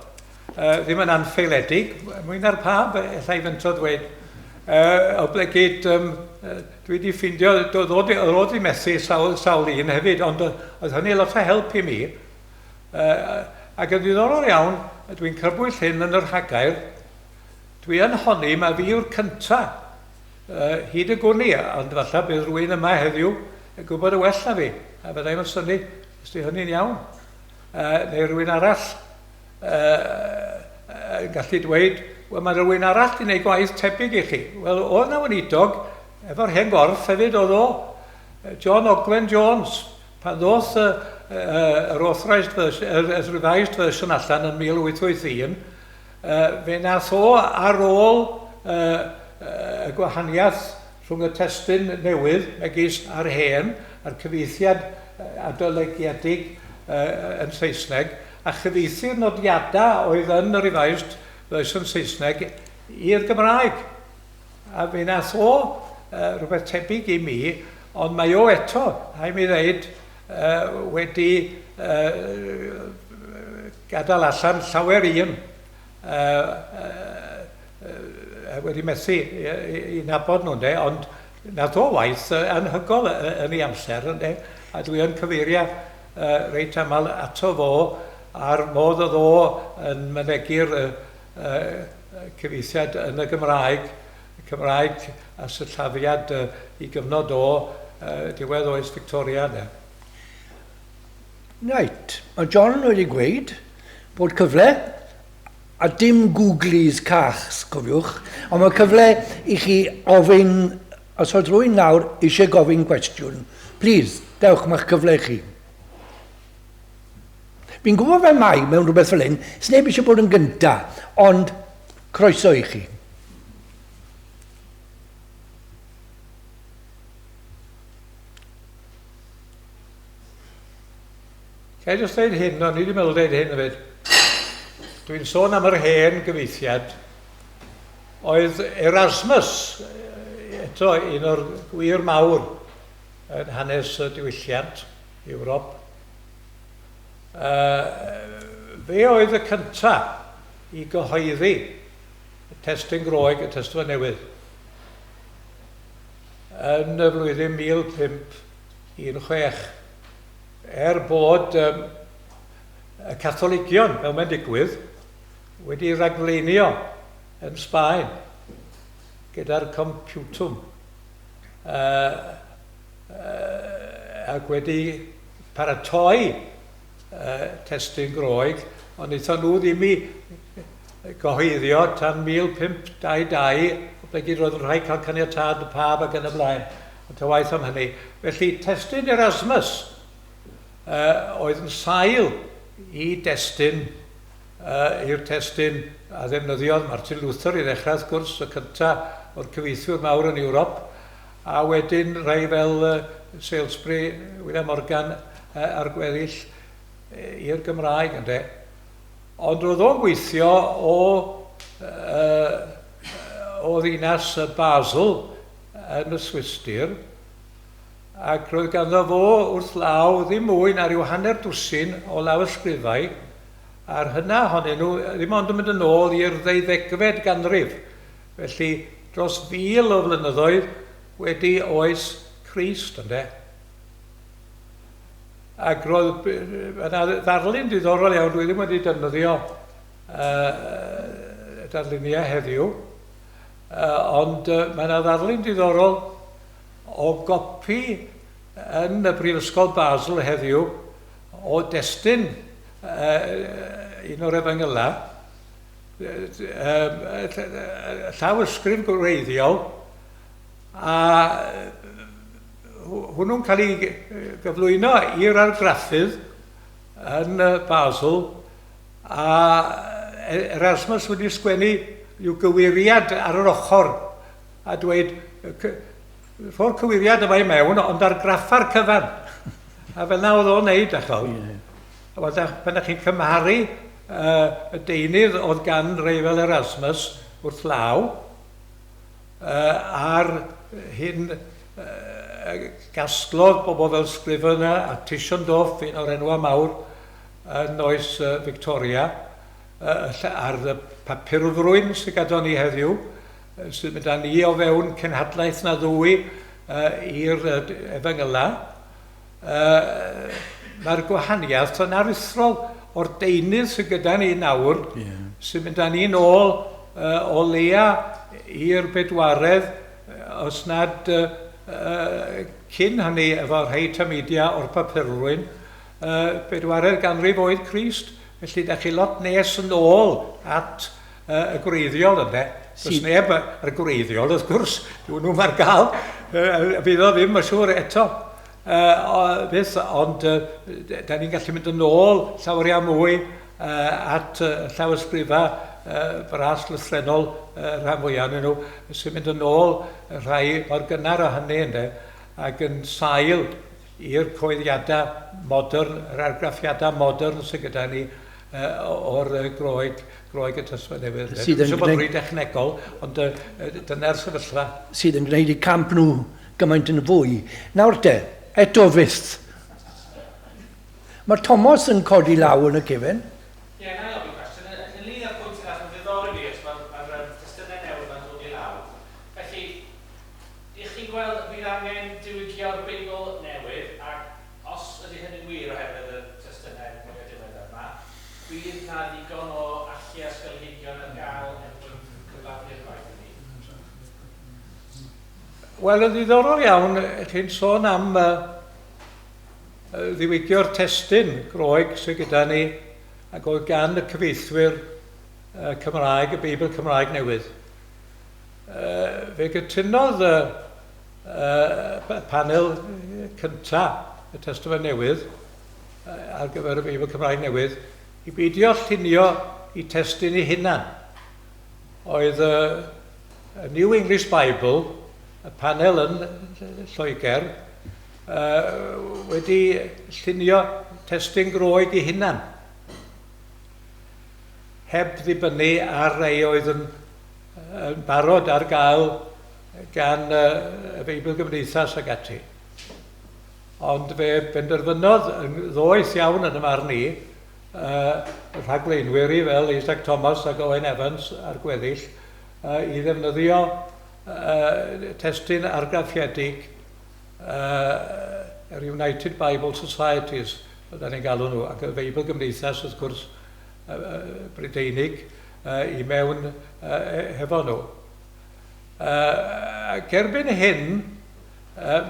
ddim yn anffeiledig, mwy na'r pab, ella i fentro dweud. Oblegid, um, dwi wedi ffindio, doedd o, oedd o wedi methu sawl, sawl un hefyd, ond oedd hynny lot o help i mi. Ac yn ddiddorol iawn, dwi'n crybwyll hyn yn yr rhagair, dwi yn honni mae fi yw'r cynta hyd y gwn i, ond falle bydd rhywun yma heddiw yn gwybod y well na fi, a fydda i'm yn synnu os di hynny'n iawn. Neu rhywun arall. yn gallu dweud, wel mae rhywun arall wedi gwneud gwaith tebyg i chi. Wel, oedd na weinidog efo'r hen gorff hefyd oedd o, John Ogwen Jones, pan ddoth y, yr authorised version, yr revised version allan yn 1881, fe nath o ar ôl y gwahaniaeth rhwng y testun newydd, megis a'r hen, a'r cyfieithiad adolygiedig yn Saesneg, a chyfieithu'r nodiadau oedd yn y Revised Version Saesneg i'r Gymraeg. A fe nath o rhywbeth tebyg i mi, ond mae o eto, rhaid mi ddeud, wedi gadael allan llawer un wedi methu i nabod nhw, ynde, ond nath o waith anhygoel yn ei amser, ynde, a dwi yn cyfeirio reit aml ato fo a'r modd oedd o yn mynegi'r cyfieithiad yn y Gymraeg, Cymraeg a sillafiad i gyfnod o diwedd oes Victoria, ynde. Reit, mae John wedi gweud bod cyfle A dim googlies cach, cofiwch. Ond mae cyfle i chi ofyn, os oedd rhywun nawr eisiau gofyn cwestiwn, please, dewch, mae'ch cyfle i chi. Fi'n gwybod fel mai mewn rhywbeth fel hyn, sneb eisiau bod yn gynta, ond croeso i chi. Ga i jyst dweud hyn, o'n i wedi meddwl dweud hyn hefyd. Dwi'n sôn am yr hen gyfeithiad. Oedd Erasmus, eto un o'r gwir mawr yn hanes y diwylliant Ewrop. Fe oedd y cyntaf i gyhoeddi y testun Groeg y Testament Newydd yn y flwyddyn 1516. Er bod um, y Catholigion, fel mae'n digwydd, wedi rhagfleinio yn Sbaen gyda'r computum uh, uh, ac wedi paratoi uh, testun Groeg, ond wnaethon nhw ddim i gyhoeddio tan 1522, oblegid roedd yn rhaid cael caniatâd y pab ac yn y blaen. Ond ta waeth am hynny. Felly, testun Erasmus uh, oedd yn sail i destun, uh, i'r testun a ddefnyddiodd Martin Luther i ddechrau, wrth gwrs, y cyntaf o'r cyfeithwyr mawr yn Ewrop, a wedyn rhai fel uh, Salesbury, William Morgan uh, a'r gweddill i'r Gymraeg, ynde. Ond roedd o'n gweithio o, uh, o ddinas Basel yn y Swistir, ac roedd ganddo fo wrth law ddim mwy na rhyw hanner dwsin o lawysgrifau, a'r hynna ohonyn nhw ddim ond yn mynd yn ôl i'r ddeuddegfed ganrif, felly dros fil o flynyddoedd wedi oes Crist, ynde. Ac roedd yna ddarlun diddorol iawn, dwi ddim wedi defnyddio uh, darluniau heddiw, Ond mae yna ddarlun diddorol o gopi yn y Brifysgol Basel heddiw o destun un o'r efengylau, llawysgrif gwreiddiol, a hwnnw'n cael ei gyflwyno i'r argraffydd yn Basel A Erasmus wedi sgwennu rhyw gywiriad ar yr ochr a dweud, rho'r cywiriad yma i mewn, ond argraffa'r cyfan. A fel na oedd o'n neud, dach chi'n yeah. A wel, pan ydych chi'n cymharu y deunydd oedd gan rei fel Erasmus wrth law, a'r hyn gasglodd bobl fel Scrivener a Tischendorf, un o'r enwau mawr, Yn oes Victoria, ar y papurfrwyn sydd gyda ni heddiw, sydd mynd â ni o fewn cenhadlaeth na ddwy i'r efengylau, mae'r gwahaniaeth yn aruthrol o'r deunydd sydd gyda ni nawr, yeah. sy'n mynd â ni'n ôl o leia i'r bedwaredd, os nad cyn hynny efo rhai tameidiau o'r papurfrwyn, y bedwaredd ganrif oed Crist, felly da chi lot nes yn ôl at y gwreiddiol ynde. Does neb ar y gwreiddiol, wrth gwrs, dyw nhw'm ar gael, fydd o ddim, mae'n siŵr, eto. Fyth, ond da ni'n gallu mynd yn ôl llawer iawn mwy at llawysgrifau bras lythrennol rhan fwyaf ohonyn nhw, sy'n mynd yn ôl rhai mor gynnar o hynny, ynde, ac yn sail i'r coeddiadau modern, yr argraffiadau modern sydd gyda ni o'r Groeg, Groeg y Testament Newydd. Sydd yn gwneud... Rhy dechnegol, ond dyna'r sefyllfa. Sydd yn gwneud eu camp nhw gymaint yn fwy. Nawr te, eto fyth. Mae Thomas yn codi law yn y cefen. Ie, na i ofyn cwestiwn. Ynglyn â'r pwynt yna, mae'n ddiddorol i fi, achos mae'r ma testunau newydd yma'n dod i law. Felly, ych chi'n gweld y bydd angen diwygio'r Beibl newydd, ac os ydy hynny'n wir oherwydd y testunau mwyaf diweddar 'ma, bydd 'na ddigon o allu a ysgolheigion ar gael er mwyn cyflawni'r gwaith hynny? Wel, yn ddiddorol iawn, chi'n sôn am ddiwygio'r testun Groeg sydd gyda ni ac oedd gan y cyfieithwyr Cymraeg, y Beibl Cymraeg Newydd. Fe gytunodd y panel cyntaf y Testament Newydd ar gyfer y Beibl Cymraeg Newydd i beidio llunio i testun ei hunan. Oedd y New English Bible, y panel yn Lloegr, wedi llunio testun Groeg ei hunan, heb ddibynnu ar rei oedd yn, yn barod ar gael gan y Beibl Gymdeithas ac ati. Ond fe benderfynodd yn ddoeth iawn yn y marn i, y rhagflaenwyr i fel Isaac Thomas ac Owen Evans a'r gweddill, i ddefnyddio testun argraffiedig yr United Bible Societies, fel da ni'n galw nhw, ac y Feibl Gymdeithas, wrth gwrs, Brydeinig, i mewn hefo nhw. Ac erbyn hyn,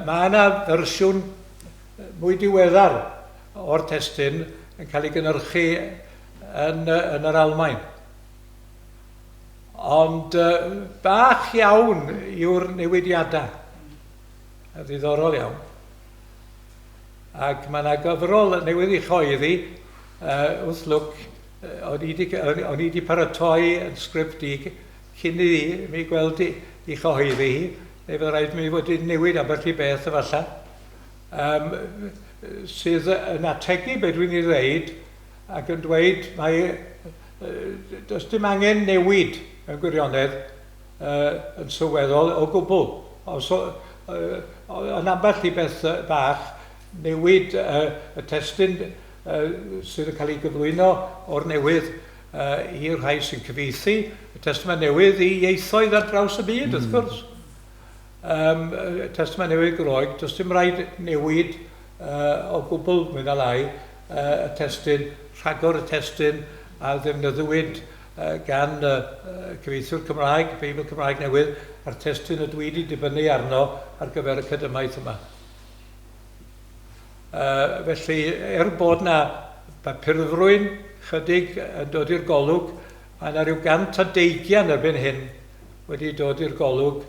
mae yna fersiwn mwy diweddar o'r testun yn cael ei gynhyrchu yn, yn yr Almaen. Ond bach iawn yw'r newidiadau. Yn ddiddorol iawn. Ac mae yna gyfrol newydd i choeddi, wrth lwc, o'n i wedi paratoi yn sgript i cyn i mi gweld i, i chyhoeddi hi, neu fydd rhaid mi fod wedi newid ambell i beth efallai, um, sydd yn ategu beth dwi'n ei ddeud ac yn dweud mai does dim angen newid mewn gwirionedd yn sylweddol o gwbl. Os, yn ambell i beth bach, newid y testun sydd yn cael ei gyflwyno o'r newydd i'r rhai sy'n cyfieithu y Testament Newydd i ieithoedd ar draws y byd, wrth gwrs. Um, Testament Newydd Groeg, does dim rhaid newid o gwbl, mwy na lai, y testun, rhagor y testun a ddefnyddiwyd gan y cyfieithiwr Cymraeg, Beibl Cymraeg Newydd, a'r testun ydw i wedi dibynnu arno ar gyfer y cydymaith yma. Felly, er bod na bapurfrwyn chydig yn dod i'r golwg, mae yna rhyw 120 erbyn hyn wedi dod i'r golwg.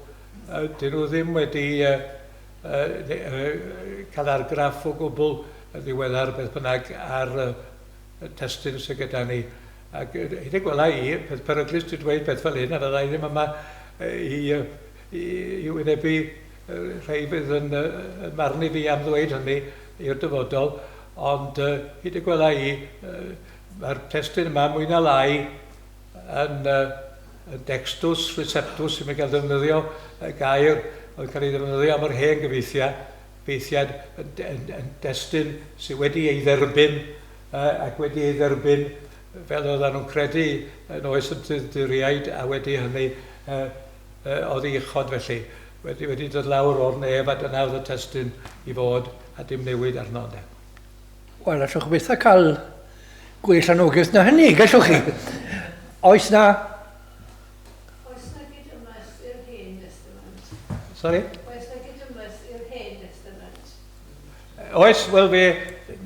Dyn nhw ddim wedi cael argraff o gwbl yn ddiweddar beth bynnag ar y testun sydd gyda ni. Ac hyd y gwela i, peth peryglus dwi dweud peth fel hyn, a fydda i ddim yma i, i, i wynebu rhai fydd yn, yn marnu fi am ddweud hynny i'r dyfodol, ond hyd y gwela i, mae'r testun yma mwy na lai yn, yn dextus receptus, sy'n cael ddefnyddio y gair oedd yn cael ei ddefnyddio am yr hen gyfeithiau, feithiad yn, yn, yn destun sydd wedi ei dderbyn ac wedi ei dderbyn fel oedden nhw'n credu yn oes y Tuduriaid a wedi hynny oddi uchod felly, wedi, wedi dod lawr o'r nef a dyna oedd y testun i fod a dim newid arno ynde. Wel, allwch byth a cael gwell anogaeth na hynny, gallwch chi? Oes na... Oes na gydymaith i'r Hen Destament? Sorry? Oes na gydymaith i'r Hen Destament? Oes, wel fe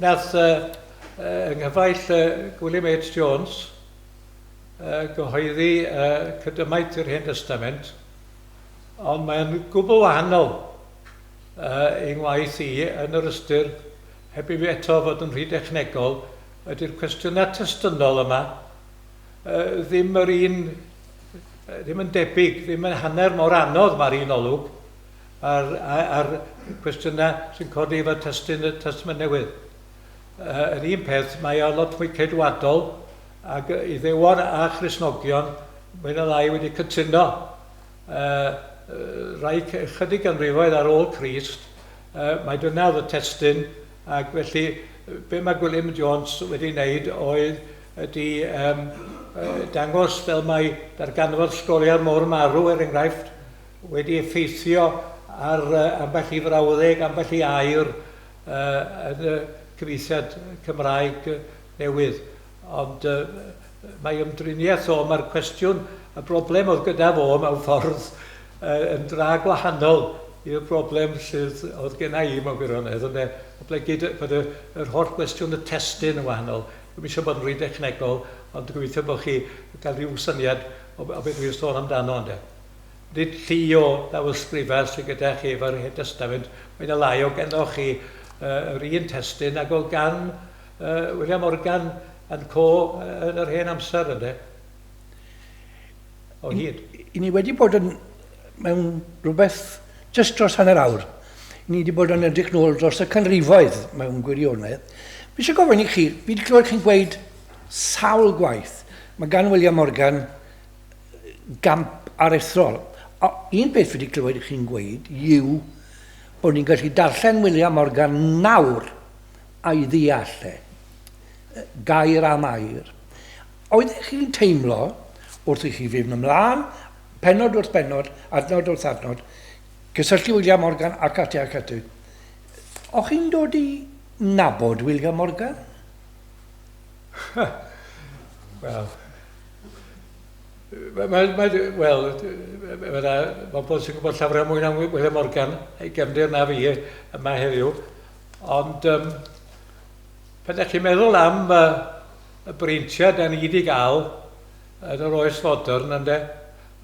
nath yng nghyfaill Gwilym H Jones, gyhoeddi cydymaith i'r Hen Destament, ond mae'n gwbl wahanol i ngwaith i yn yr ystyr, heb i fi eto fod yn rhy dechnegol, ydy'r cwestiynau testynol yma ddim yr un, ddim yn debyg, ddim yn hanner mor anodd mae'r un olwg a'r, a'r cwestiynau sy'n codi efo testun y Testament Newydd. Yr un peth, mae o lot mwy ceidwadol ac Iddewon a Christnogion mwy na lai wedi cytuno rai chydig ganrifoedd ar ôl Crist, mae dyna oedd y testun, ac felly be mae Gwilym Jones wedi wneud oedd ydy um, dangos fel mae darganfod sgoliau'r môr marw, er enghraifft, wedi effeithio ar ambell i frawddeg, ambell i air yn y cyfieithiad Cymraeg newydd. Ond mae ymdriniaeth o, mae'r cwestiwn, y broblem oedd gyda fo mewn ffordd yn dra gwahanol i'r broblem sydd oedd genna i mewn gwirionedd, ynde, oblegid bod y, yr holl gwestiwn y testun yn wahanol. Dwi'm eisiau bod yn rhy dechnegol, ond gobeithio bod chi gael rhyw syniad o, o beth dwi'n sôn amdano, ynde. Nid llu o lawysgrifau sydd gyda chi efo'r Hen Testament, mae yna lai o gennoch chi yr un testun ag oedd gan William Morgan and Co yn yr hen amser, ynde? O hyd. I ni wedi bod yn mewn rhywbeth jyst dros hanner awr. I ni wedi bod yn edrych nôl dros y canrifoedd mewn gwirionedd. Fi eisiau gofyn i chi, fi wedi clywed chi'n gweud sawl gwaith, mae gan William Morgan gamp aruthrol. A un peth fi wedi clywed chi'n gweud yw bod ni'n gallu darllen William Morgan nawr a'i ddeall e, gair am air. Oeddech chi'n teimlo, wrth i chi fynd ymlaen, pennod wrth bennod, adnod wrth adnod, cysylltu William Morgan ac ati ac ati, o'ch chi'n dod i nabod William Morgan? Wel, mae, mae, wel, mae yna bobl sy'n gwybod llawer mwy na William Morgan, ei gefndir na fi yma heddiw. Ond um, pan ydych chi'n meddwl am y breintiau da ni wedi gael yn yr oes fodern, ynde,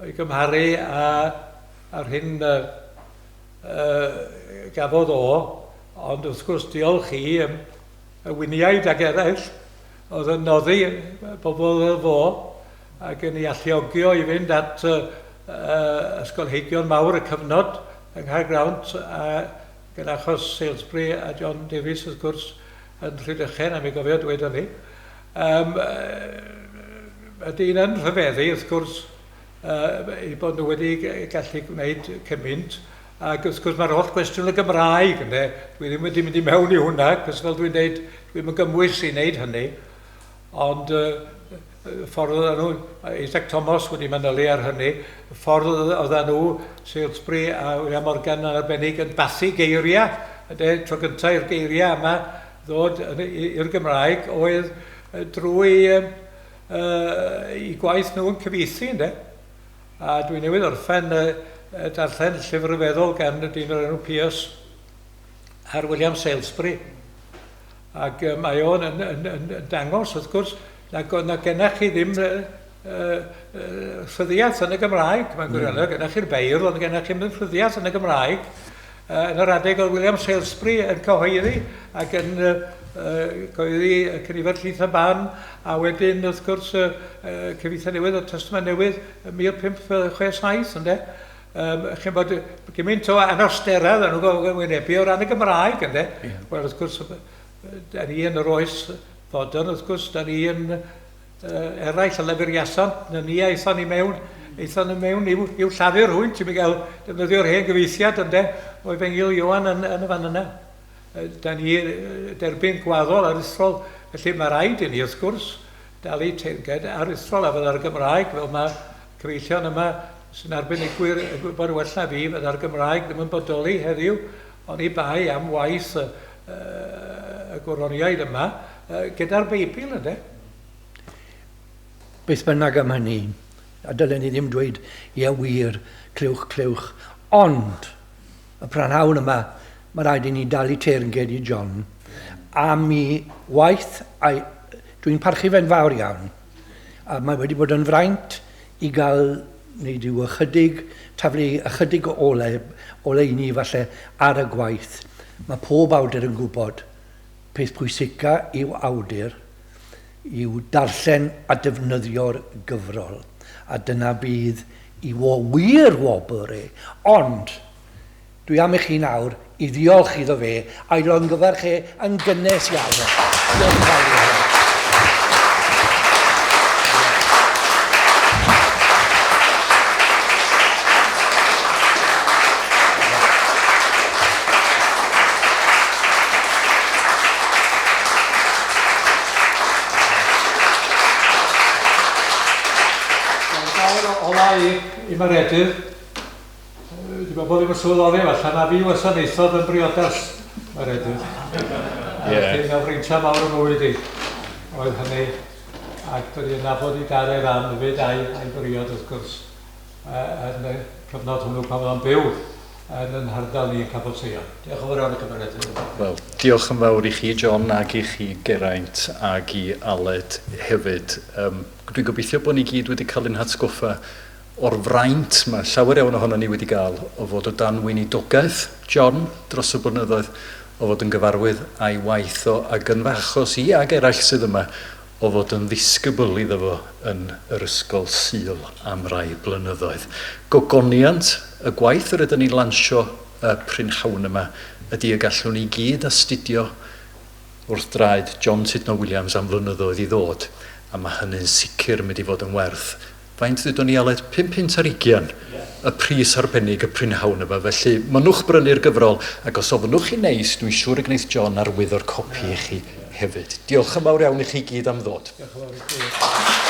o'i gymharu â, â'r hyn gafodd o, ond wrth gwrs diolch i um, y Winiaid ac eraill oedd yn noddi bobl fel fo ac yn ei alluogio i fynd at ysgolheigion mawr y cyfnod yng Nghaergrawnt a Gyda achos Salisbury a John Davies wrth gwrs yn Rhydychen, a mi gofio dweud hynny. Um, y dyn yn rhyfeddu wrth gwrs eu bod nhw wedi gallu gwneud cymaint, ac wrth gwrs mae'r holl gwestiwn y Gymraeg, ynde? Dwi ddim wedi mynd i mewn i hwnna, cos fel dwi'n dweud, dwi'm yn gymwys i wneud hynny, ond y ffordd oedden nhw, Isaac Thomas wedi manylu ar hynny, y ffordd oedden nhw, Salisbury a William Morgan yn arbennig, yn bathu geiriau, ynde, tro gyntaf i'r geiriau yma ddod i'r Gymraeg oedd drwy i gwaith nhw yn cyfieithu, ynde. A dwi newydd orffen darllen llyfr ryfeddol gan y dyn o'r enw Pierce ar William Salisbury. Ac mae o'n yn, yn, yn, yn dangos, wrth gwrs, na, na gennych chi ddim rhyddiaeth yn y Gymraeg. Mae'n gwirionedd, mm. gennych chi'r beirdd, ond gennych chi ddim rhyddiaeth yn y Gymraeg. Yn yr adeg oedd William Salisbury yn cyhoeddi ac yn cyhoeddi Cynifer Llith y Ban, a wedyn, wrth gwrs, cyfieithiad newydd o'r Testament Newydd, 1567, ynde? Um, chi'n bod, gymaint o anawsterau oedden nhw'n wynebu o ran y Gymraeg, ynddo? Yeah. Wel, wrth gwrs, da ni yn yr oes fodern, wrth gwrs, da ni yn eraill y lefuriasant, na ni aethon ni mewn, aethon ni mewn i'w, i'w llafur hwynt, ti'n gael defnyddio'r hen gyfeithiad, ynddo, o Efengyl Ioan yn, yn y fan yna. Da ni derbyn gwaddol aruthrol, felly mae rhaid i ni, wrth gwrs, dalu teyrnged aruthrol a fydda'r Gymraeg, fel mae cyfeillion yma sy'n arbenigwyr yn gwybod yn well na fi, fydda'r Gymraeg ddim yn bodoli heddiw oni bai am waith y, y gwroniaid yma gyda'r Beibl, ynde? Beth bynnag am hynny, a dylen ni ddim dweud, ie wir, clywch, clywch, ond y prynhawn yma, mae rhaid i ni dalu teyrnged i John am ei waith, a'i, dwi'n parchu fe'n fawr iawn. A mae wedi bod yn fraint i gael wneud yw ychydig, taflu ychydig o ole, oleuni falle ar y gwaith. Mae pob awdur yn gwybod peth pwysica i'w awdur yw darllen a defnyddio'r gyfrol. A dyna bydd i wir wobr e. Ond, dwi am i chi nawr i ddiolch iddo fe a'i longyfarch e yn gynnes iawn. Diolch yn fawr iawn. Ola i Maredudd. Dwi'n meddwl bod ddim yn sylweddoli falle na fi wasanaethodd yn briodas Maredudd. Ie. Yeah. Un o freintiau mawr y mywyd i oedd hynny. Ac dod i'n nabod i dad a'i fam hefyd a'i briod wrth gwrs yn y cyfnod hwnnw pan oedd o'n byw yn yn hardal ni yn Capel Seion. Diolch yn fawr iawn i chi Maredudd. Wel, diolch yn fawr i chi John ac i chi Geraint ac i Aled hefyd. Dwi'n gobeithio bod ni gyd wedi cael ein hatgoffa o'r fraint mae llawer iawn ohono ni wedi gael o fod o dan weinidogaeth John dros y blynyddoedd, o fod yn gyfarwydd a'i waith o ac yn fy achos i ag eraill sydd yma o fod yn ddisgybl iddo fo yn yr ysgol Sul am rai blynyddoedd. Gogoniant y gwaith yr ydyn ni'n lansio y prynhawn yma ydy y gallwn ni gyd astudio wrth draed John Tudno Williams am flynyddoedd i ddod, a mae hynny'n sicr yn mynd i fod yn werth. Faint ddudon ni Aled? 5 punt ar 20 y pris arbennig y prynhawn yma, felly mynnwch brynu'r gyfrol, ac os ofynnwch chi neis, dwi'n siŵr y gwneith John arwyddo'r copi i chi hefyd. Diolch yn fawr iawn i chi gyd am ddod. Diolch yn fawr i chi. Diolch yn fawr.